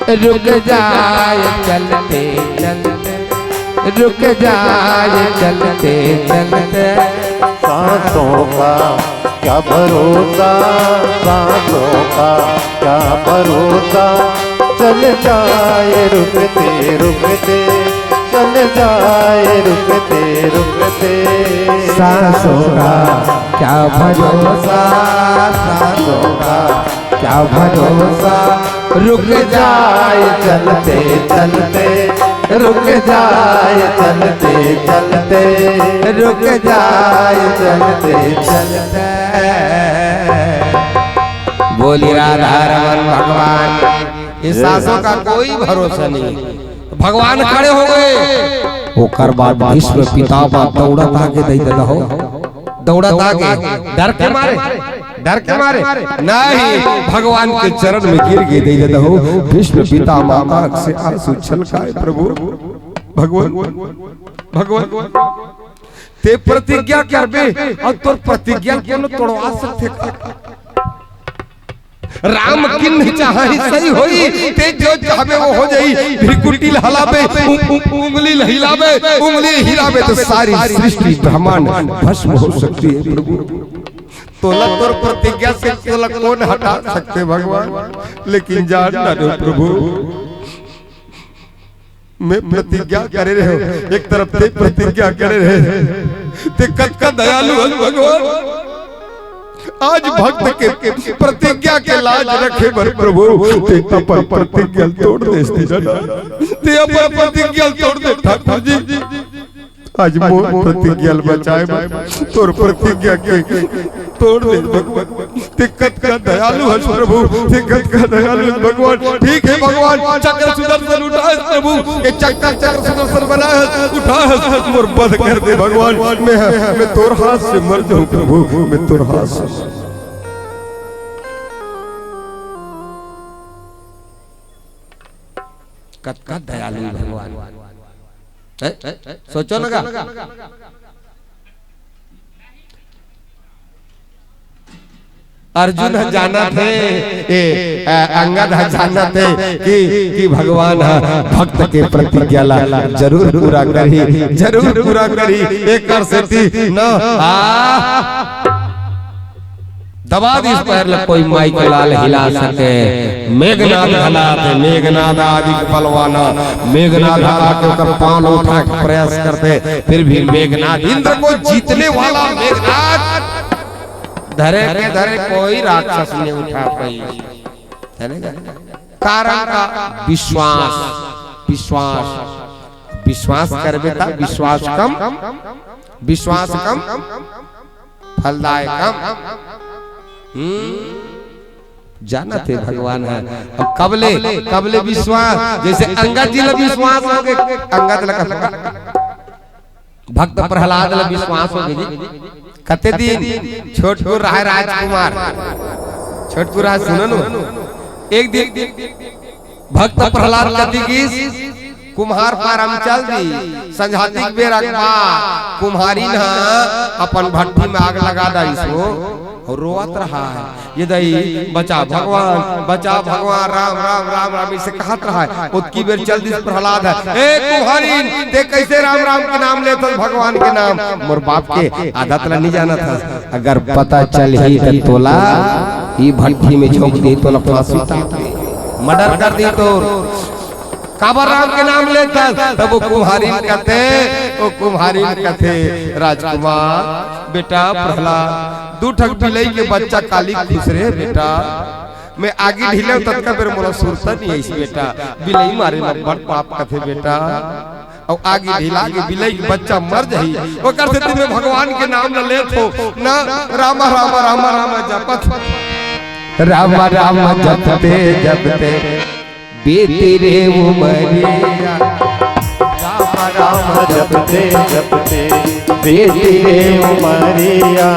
रुक जाए चलते चलते, रुक जाए चलते चलते। सांसों का क्या भरोसा, सांसों का क्या भरोसा। चल जाए रुकते रुकते, चल जाए रुकते रुकते। सांसों का क्या भरोसा, सांसों का क्या भरोसा। रुक जाए चलते चलते, रुक जाए चलते चलते, रुक जाए चलते चलते। बोली राधा रमन भगवान। इस सांसों का कोई भरोसा नहीं। भगवान खड़े हो गए। ओकर बाद भीष्म पितामह दौड़त आके दई ददा हो, दौड़त आके, डर के मारे, डर के मारे नहीं, भगवान के चरण में गिर के दई ददा हो। भीष्म पितामह आंख से आंसू छलकाए, प्रभु, भगवान, भगवान, ते प्रतिज्ञा करबे और तोर प्रतिज्ञा कोनो तोड़वा सकथे का? राम किन्ह चाही सही होई, ते जो चाहबे वो हो जाई। भृकुटी ल हलाबे, उ-, उ-, उंगली ल हिलाबे, उंगली हिलाबे तो सारी सृष्टि ब्रह्मांड भस्म हो सकती है प्रभु। तोला तोर प्रतिज्ञा से तोला कौन हटा सकथे भगवान? लेकिन जान डारे प्रभु, मैं प्रतिज्ञा करे रहे हो, एक तरफ ते प्रतिज्ञा करे रहे, ते कतका दयालु हस भगवान। आज भक्त के प्रतिज्ञा के लाज रखे बर प्रभु ते अपन प्रतिज्ञा तोड़ दे, ते अपन प्रतिज्ञा तोड़ दे ठाकुर जी। आज मोर प्रतिज्ञा ल बचाए बर तोर प्रतिज्ञा के तोड़ दे भगवान। ते कतका दयालु हस प्रभु, ते कतका दयालु हस भगवान। ठीक है भगवान, चक्र सुदर्शन उठाए प्रभु, ये चक्र, चक्र सुदर्शन बनाए हस, उठाए हस, मोर वध कर दे भगवान। मैं, मैं तोर हाथ से मर जाऊं प्रभु, मैं तोर हाथ से। कतका दयालु भगवान। हैं? सोचो ना का? अर्जुन ह जानत हे, ए, अ, अंगद ह जानत हे कि, कि भगवान ह भक्त के प्रतिज्ञा ला जरूर पूरा करही, जरूर पूरा करही। एकर सेती न, आ, दबा दिस पैर ल कोई माई के लाल हिला सके। मेघनाद घला आथे, मेघनाद आदि के बलवाना। मेघनाद आके ओकर पाँव ल उठा के प्रयास करथे, फिर भी मेघनाद, इंद्र को जीतने वाला मेघनाद धरे के धरे कोई राक्षस नहीं उठा पाई। चलेगा? कारण का विश्वास, विश्वास, विश्वास करबे त विश्वास कम, विश्वास कम, फलदायकम। हम्म, जानत हे भगवान ह। अब कब ले, कब ले विश्वास, जैसे अंगद जी ल विश्वास हो गे, अंगद ल कब, भक्त प्रहलाद ल विश्वास हो गे जी। कते दिन छोटकू राय राजकुमार, छोटकू राय सुनो नु, एक दिन भक्त प्रहलाद कति गिस, कुम्हार पारम चल दी, संझाती के बेरा के बाद कुम्हारिन ह अपन भट्ठी में आग लगा डारिस हो। अउ रोवत रहा है, "ये दई, बचा भगवान, बचा भगवान, राम, राम, राम, राम," इसे कहत रहा है। ओतकी बेर चल दिस प्रहलाद ह, "ए कुम्हारिन, तें कइसे राम, राम के नाम लेथस, भगवान के नाम? मोर बाप के आदत ला नइ जानत हस। अगर पता चलही त तोला ई भट्ठी में झोंक दिही, तोला फांसी टांग दिही, मर्डर कर दिही तोर।" "काबर राम के नाम लेथस?" तब ओ कुम्हारिन कथे, ओ कुम्हारिन कथे, "राजकुमार, बेटा प्रहलाद, दू ठक बिलई के बच्चा काली खुसरे बेटा। मैं आगी ढिलेंव ततका बेर मोला सुरता नइ आइस बेटा। बिलई मारे म बड़ पाप कथे बेटा।" अउ आगी ढिला के बिलई के बच्चा मर जाही, ओकर सेती मैं भगवान के नाम ल लेथों ना, रामा, रामा, रामा, रामा जपत। रामा, रामा जपते, जपते बीती रे उमरिया। राम राम जपते जपते बीती रे उमरिया।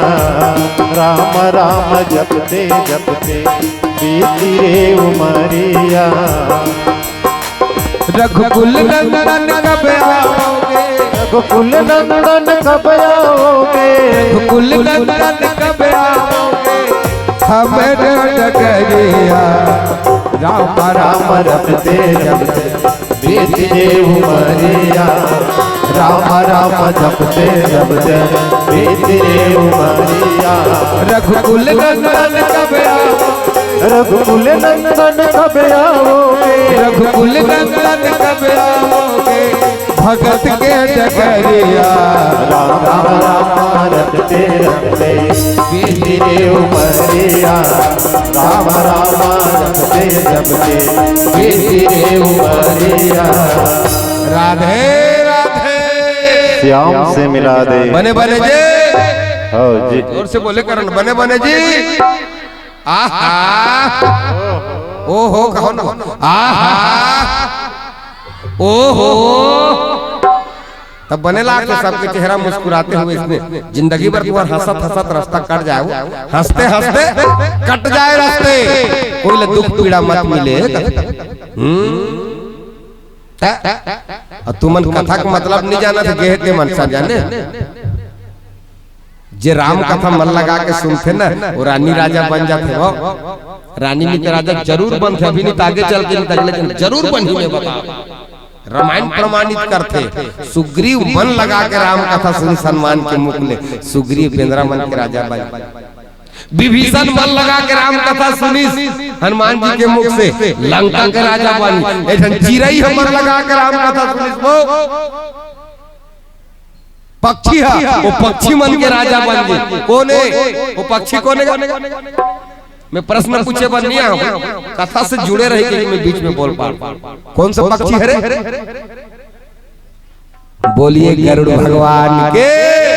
राम राम जपते जपते बीती रे उमरिया। रघुकुल नंदन कब आओगे? रघुकुल नंदन कब आओगे? रघुकुल नंदन कब आओगे? हमरो डगरिया। राम राम जपते जपते बीती रे उमरिया। राम राम जपते जपते बीती रे उमरिया। रघुकुल नंदन कब आओगे? रघुकुल नंदन कब आओगे? रघुकुल नंदन कब आओगे? भगत के डगरिया। राम राम राम रटते रटते बीती रे उमरिया। राम राम रटते रटते बीती रे उमरिया। राधे राधे। श्याम से मिला दे। बने बने जी। हाँ जी। जोर से बोले करण, बने बने जी। आहा। ओहो, कहो ना। आहा। ओहो। तब बने लागथे सबके चेहरा मुस्कुराते हुए, इसने जिंदगी भर तुम्हार हंसत हंसत रास्ता कट जाए, वो हंसते हंसते कट जाए रास्ते, कोई ला दुख पीड़ा मत मिले। हम्म। अउ तुमन कथा के मतलब नइ जानत, गेहे ते मन सा जाने। जे राम कथा मन लगा के सुनथे ना, वो रानी राजा बन जाथे। वो रानी नइ त राजा जरूर बनथे, अभी नइ त आगे चल के नइ त अगले जन्म जरूर बनही, मैं बता। रामायण प्रमाणित करथे, सुग्रीव मन लगा के राम कथा सुनिस हनुमान के मुख ले, सुग्रीव बेंदरा मन के राजा बन। विभीषण मन लगा के राम कथा सुनिस हनुमान जी के मुख से, लंका के राजा बन। एक ठन चिरई ह मन लगा के राम कथा सुनिस, वो पक्षी ह, वो पक्षी मन के राजा बन गे। कोन ए? वो पक्षी कोन ए? मैं प्रश्न पूछे बर नइ आंव, कथा से जुड़े रहे के मैं बीच में बोल पांव। कोन सा पक्षी हरे? बोलिए गरुड़ भगवान के।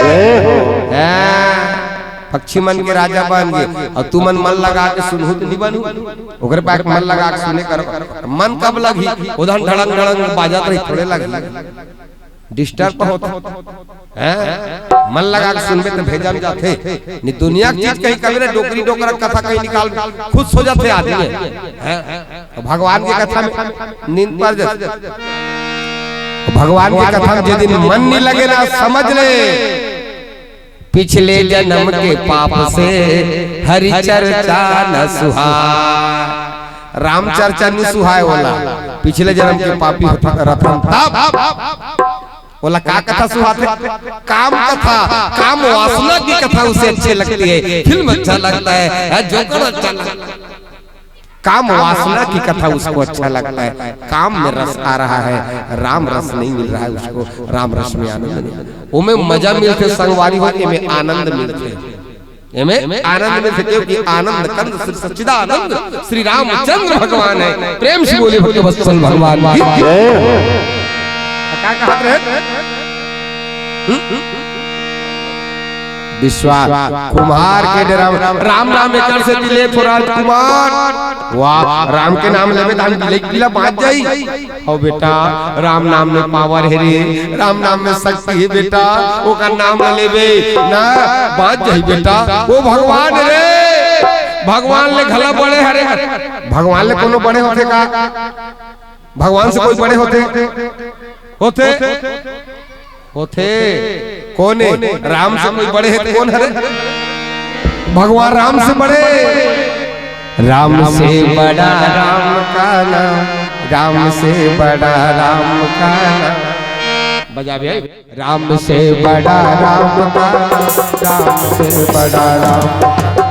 जय हो। हाँ, पक्षी मन के राजा बन गे। अउ तुमन मन लगा के सुनहू त नइ बनहू, ओकरे पास मन लगा के सुने करो। मन कब लगही? उधन ढड़ंग ढड़ंग बाजत रही, थोड़े लगही। Disturb होत। हैं? मन लगा के सुनबे त भेजा म जाथे। नइ दुनिया के चीज कहीं कभी ना, डोकरी डोकरा कथा कहीं निकाल, खुश हो जाथे आदमी। हैं? तो भगवान के कथा में नींद पर जाथे। भगवान के कथा में जे दिन मन नइ लगे ना, समझ ले, पिछले जन्म के पाप से हरि चर्चा न सुहाय। राम चर्चा नइ सुहाय ओला, पिछले जन्म के पापी रतन तब ओला का कथा सुहाथे? काम कथा, काम वासना की कथा उसे अच्छे लगती है। फिल्म अच्छा लगता है, है जोकर अच्छा लगता है। काम वासना की कथा उसको अच्छा लगता है, काम में रस आ रहा है, राम रस नहीं मिल रहा है उसको, राम रस में आनंद नहीं। ओमे मजा मिलथे संगवारी हो, एमे आनंद मिलथे, एमे आनंद मिलथे, क्योंकि आनंद कंद श्री सच्चिदानंद श्री रामचंद्र भगवान है। प्रेम से बोलिए भक्त वत्सल भगवान की जय। का कहत रहे? हम्म? विश्वास कुम्हार के डेरा म राम नाम एकर से दिले थोड़ा कुमार। वाह, राम के नाम लेबे त हम बिलई बिला बांच जाई। हो बेटा, राम नाम में power हे रे, राम नाम में शक्ति हे बेटा। ओकर नाम ल लेबे ना, बांच जाही बेटा। ओ भगवान रे, भगवान ले घला बड़े हरे। भगवान ले कोनो बड़े होथे का? भगवान से कोई बड़े होथे? होथे? होथे। कोन ए? राम से कोई बड़े हे त कोन हरे? भगवान राम से बड़े, राम से बड़ा राम का नाम, राम से बड़ा राम का नाम। बजा भैया। राम से बड़ा राम का नाम, राम से बड़ा राम का नाम,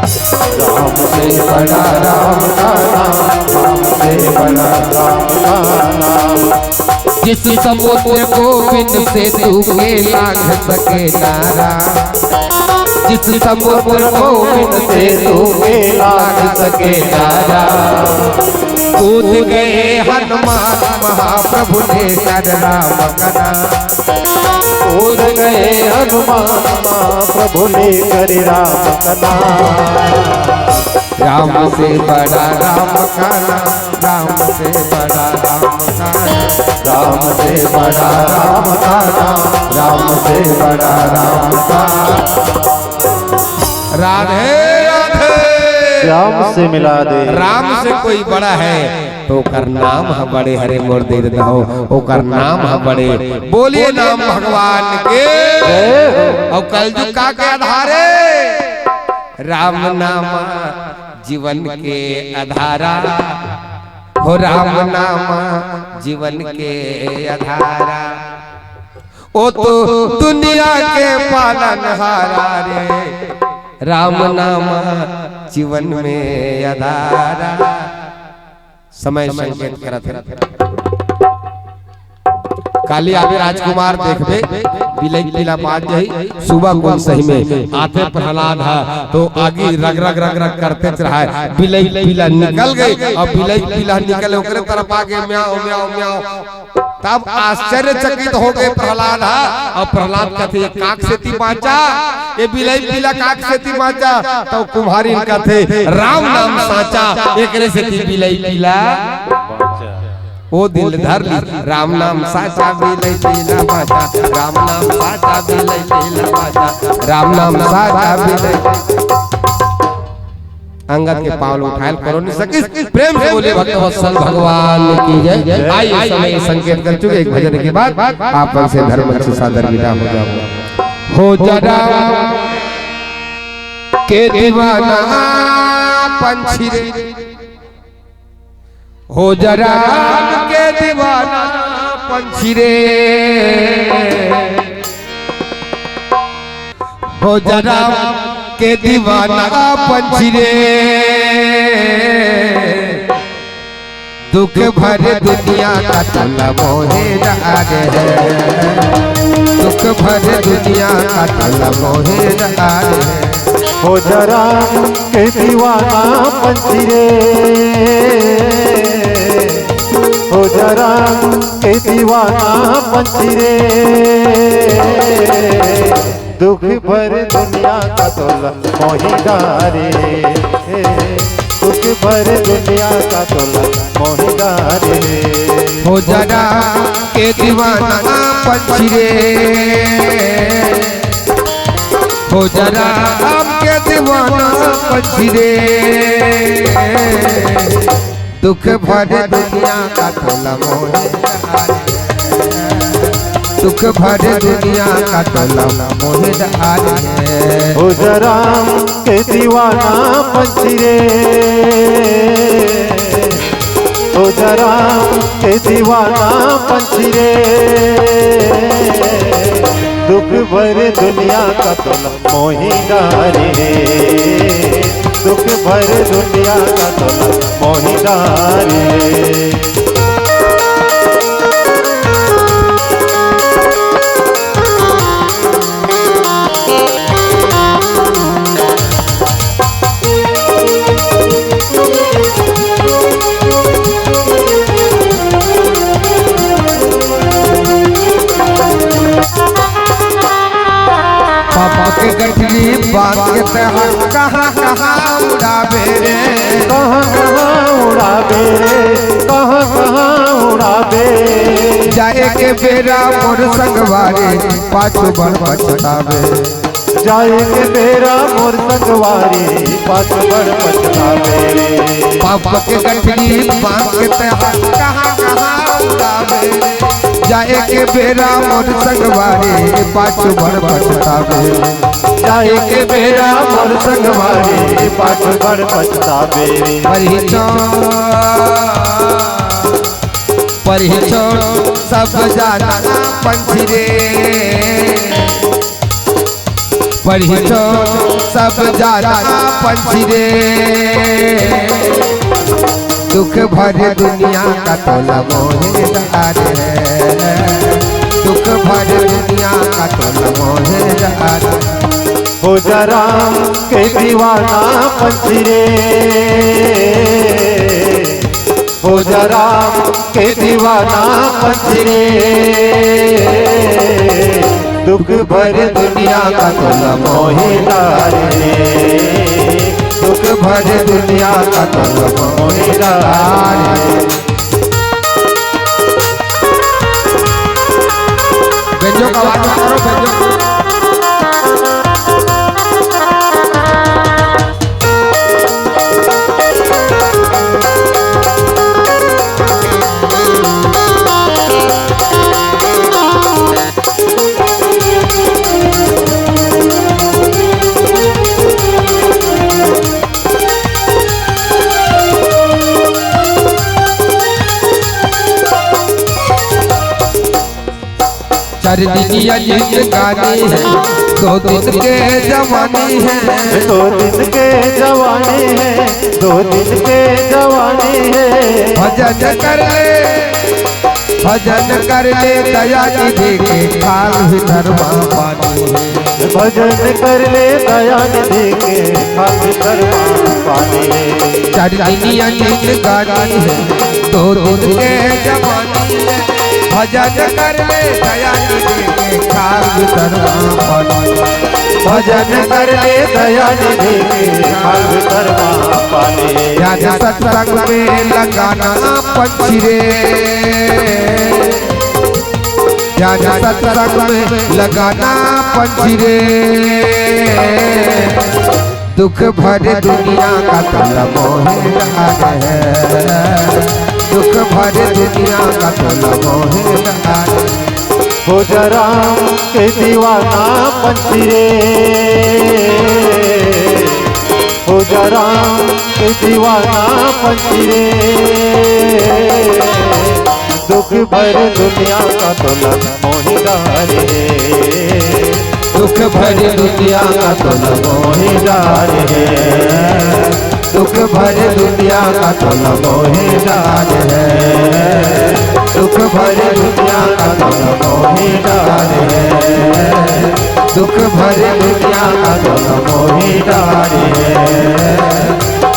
राम से बड़ा राम का नाम, राम से बड़ा राम का नाम। जिस समुद्र को बिन सेतु के लांघ सके ना राम, जिस समुद्र को बिन सेतु के लांघ सके ना राम, कूद गए हनुमान महाप्रभु ने कर राम का नाम। कूद गए हनुमान महाप्रभु ने कर राम का नाम। राम से बड़ा राम का नाम, राम से बड़ा राम का नाम, राम से बड़ा राम का नाम, राम से बड़ा राम का नाम। राधे राधे। श्याम से मिला दे। राम से कोई बड़ा है तो ओकर नाम ह बड़े, हरे मोर दे देता हो, ओकर नाम ह बड़े। बोलिए नाम भगवान के। जय हो। और कलयुग का के आधारे, राम नाम जीवन के आधारा, हो राम नाम जीवन के आधारा। ओ तो दुनिया के पालनहारा रे, राम नाम जीवन में आधारा। समय संकेत करत हे। काली आबे राजकुमार देखबे, बिलई पीला बाज जाही, सुबह कोन सही में आथे प्रहलाद ह, तो आगी रग रग रग रग करते रहा है, बिलई पीला निकल गई, और बिलई पीला निकल ओकरे तरफ आगे म्याओ, म्याओ, म्याओ। तब आश्चर्यचकित हो गए प्रहलाद ह, और प्रहलाद कथे, "ये काक सेती बाँचा, ये बिलई पीला काक सेती बाँचा।" तो कुम्हारिन कथे, "राम नाम साँचा, एकरे सेती बिलई पीला।" ओ दिल धर ली, राम नाम साँचा, बिलई पीला बाँचा, राम नाम साँचा, बिलई पीला बाँचा, राम नाम साँचा, बिलई। अंगद के पाँव ल उठायल करो नि सकिस। प्रेम से बोलिए भक्त वत्सल भगवान की जय। आइए, समय संकेत कर चुके, एक भजन के बाद आप मन से धर्म से सादर विदा हो जाओ। हो जरा के दीवाना पंछी रे, हो जरा के दीवाना पंछी रे, हो जरा के दीवाना पंछी रे, दुख भर दुनिया का तोला मोहे डारे है, दुख भर दुनिया का तोला मोहे डारे है। हो जरा के दीवाना पंछी रे, हो जरा के दीवाना पंछी रे, दुख भर दुनिया का तोला मोही डारे, दुख भर दुनिया का तोला मोही डारे। हो जरा के दीवाना पंछी रे, हो जरा के दीवाना पंछी रे, दुख भर दुनिया का तोला मोहे डारे, दुख भर दुनिया का तोला मोहे डारे। हो जरा के दीवाना पंछी रे, हो जरा के दीवाना पंछी रे, दुख भर दुनिया का तोला मोही डारे, दुख भर दुनिया का तोला मोही डारे। पाप के गठरी बांध के तैहार कहाँ कहाँ उड़ाबे रे, कहाँ कहाँ उड़ाबे रे, कहाँ कहाँ उड़ाबे। जाए के बेरा मोर संगवारी पाछू बड़ पछताबे। जाए के बेरा मोर संगवारी पाछू बड़ पछताबे रे। पाप के गठरी बांध के तैहार कहाँ कहाँ उड़ाबे रे। जाए के बेरा मोर संगवारी पाछू बड़ पछताबे। जाए के बेरा मोर संगवारी, पाछू बड़ पछताबे रे। परिचो, परिचो सब जाना पंछी रे, परिचो सब जाना पंछी रे। दुख भरे दुनिया का तोला मोहे डारे, दुख भरे दुनिया का तोला मोहे डारे। हो जा राम के दीवाना पंछी रे, हो जा राम के दीवाना पंछी रे। दुख भरे दुनिया का तोला मोहे डारे, दुख भरे दुनिया का तोला मोहे डारे। बेंजो का आवाज मत करो, बेंजो। चार दिन या जिंदगानी है, दो दिन के जवानी है। दो दिन के जवानी है, दो दिन के जवानी है। भजन कर ले, भजन कर ले दया निधि के, खाल भीतर मा पानी है। भजन कर ले दया निधि के, खाल भीतर मा पानी है। चार दिन या जिंदगानी है, दो दिन के जवानी है। भजन कर ले दया निधि के, खाल भीतर मा पानी। भजन कर ले दया निधि के, खाल भीतर मा पानी। याद सत्संग में लगाना पंछी रे, याद सत्संग में लगाना पंछी रे। दुख भरे दुनिया का तोला मोहे डारे, दुख भरे दुनिया का तोला मोहे डारे। हो जा राम के दीवाना पंछी रे, हो जा राम के दीवाना पंछी रे। दुख भरे दुनिया का तोला मोहे डारे, दुख भरे दुनिया का तोला मोहे डारे। दुख भरे दुनिया का तोला मोहे डारे, दुख भरे दुनिया का तोला मोहे डारे। दुख भरे दुनिया का तोला मोहे डारे,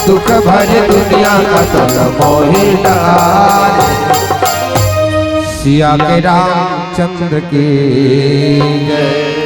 दुख भरे दुनिया का तोला मोहे डारे। सिया के रामचंद्र की जय।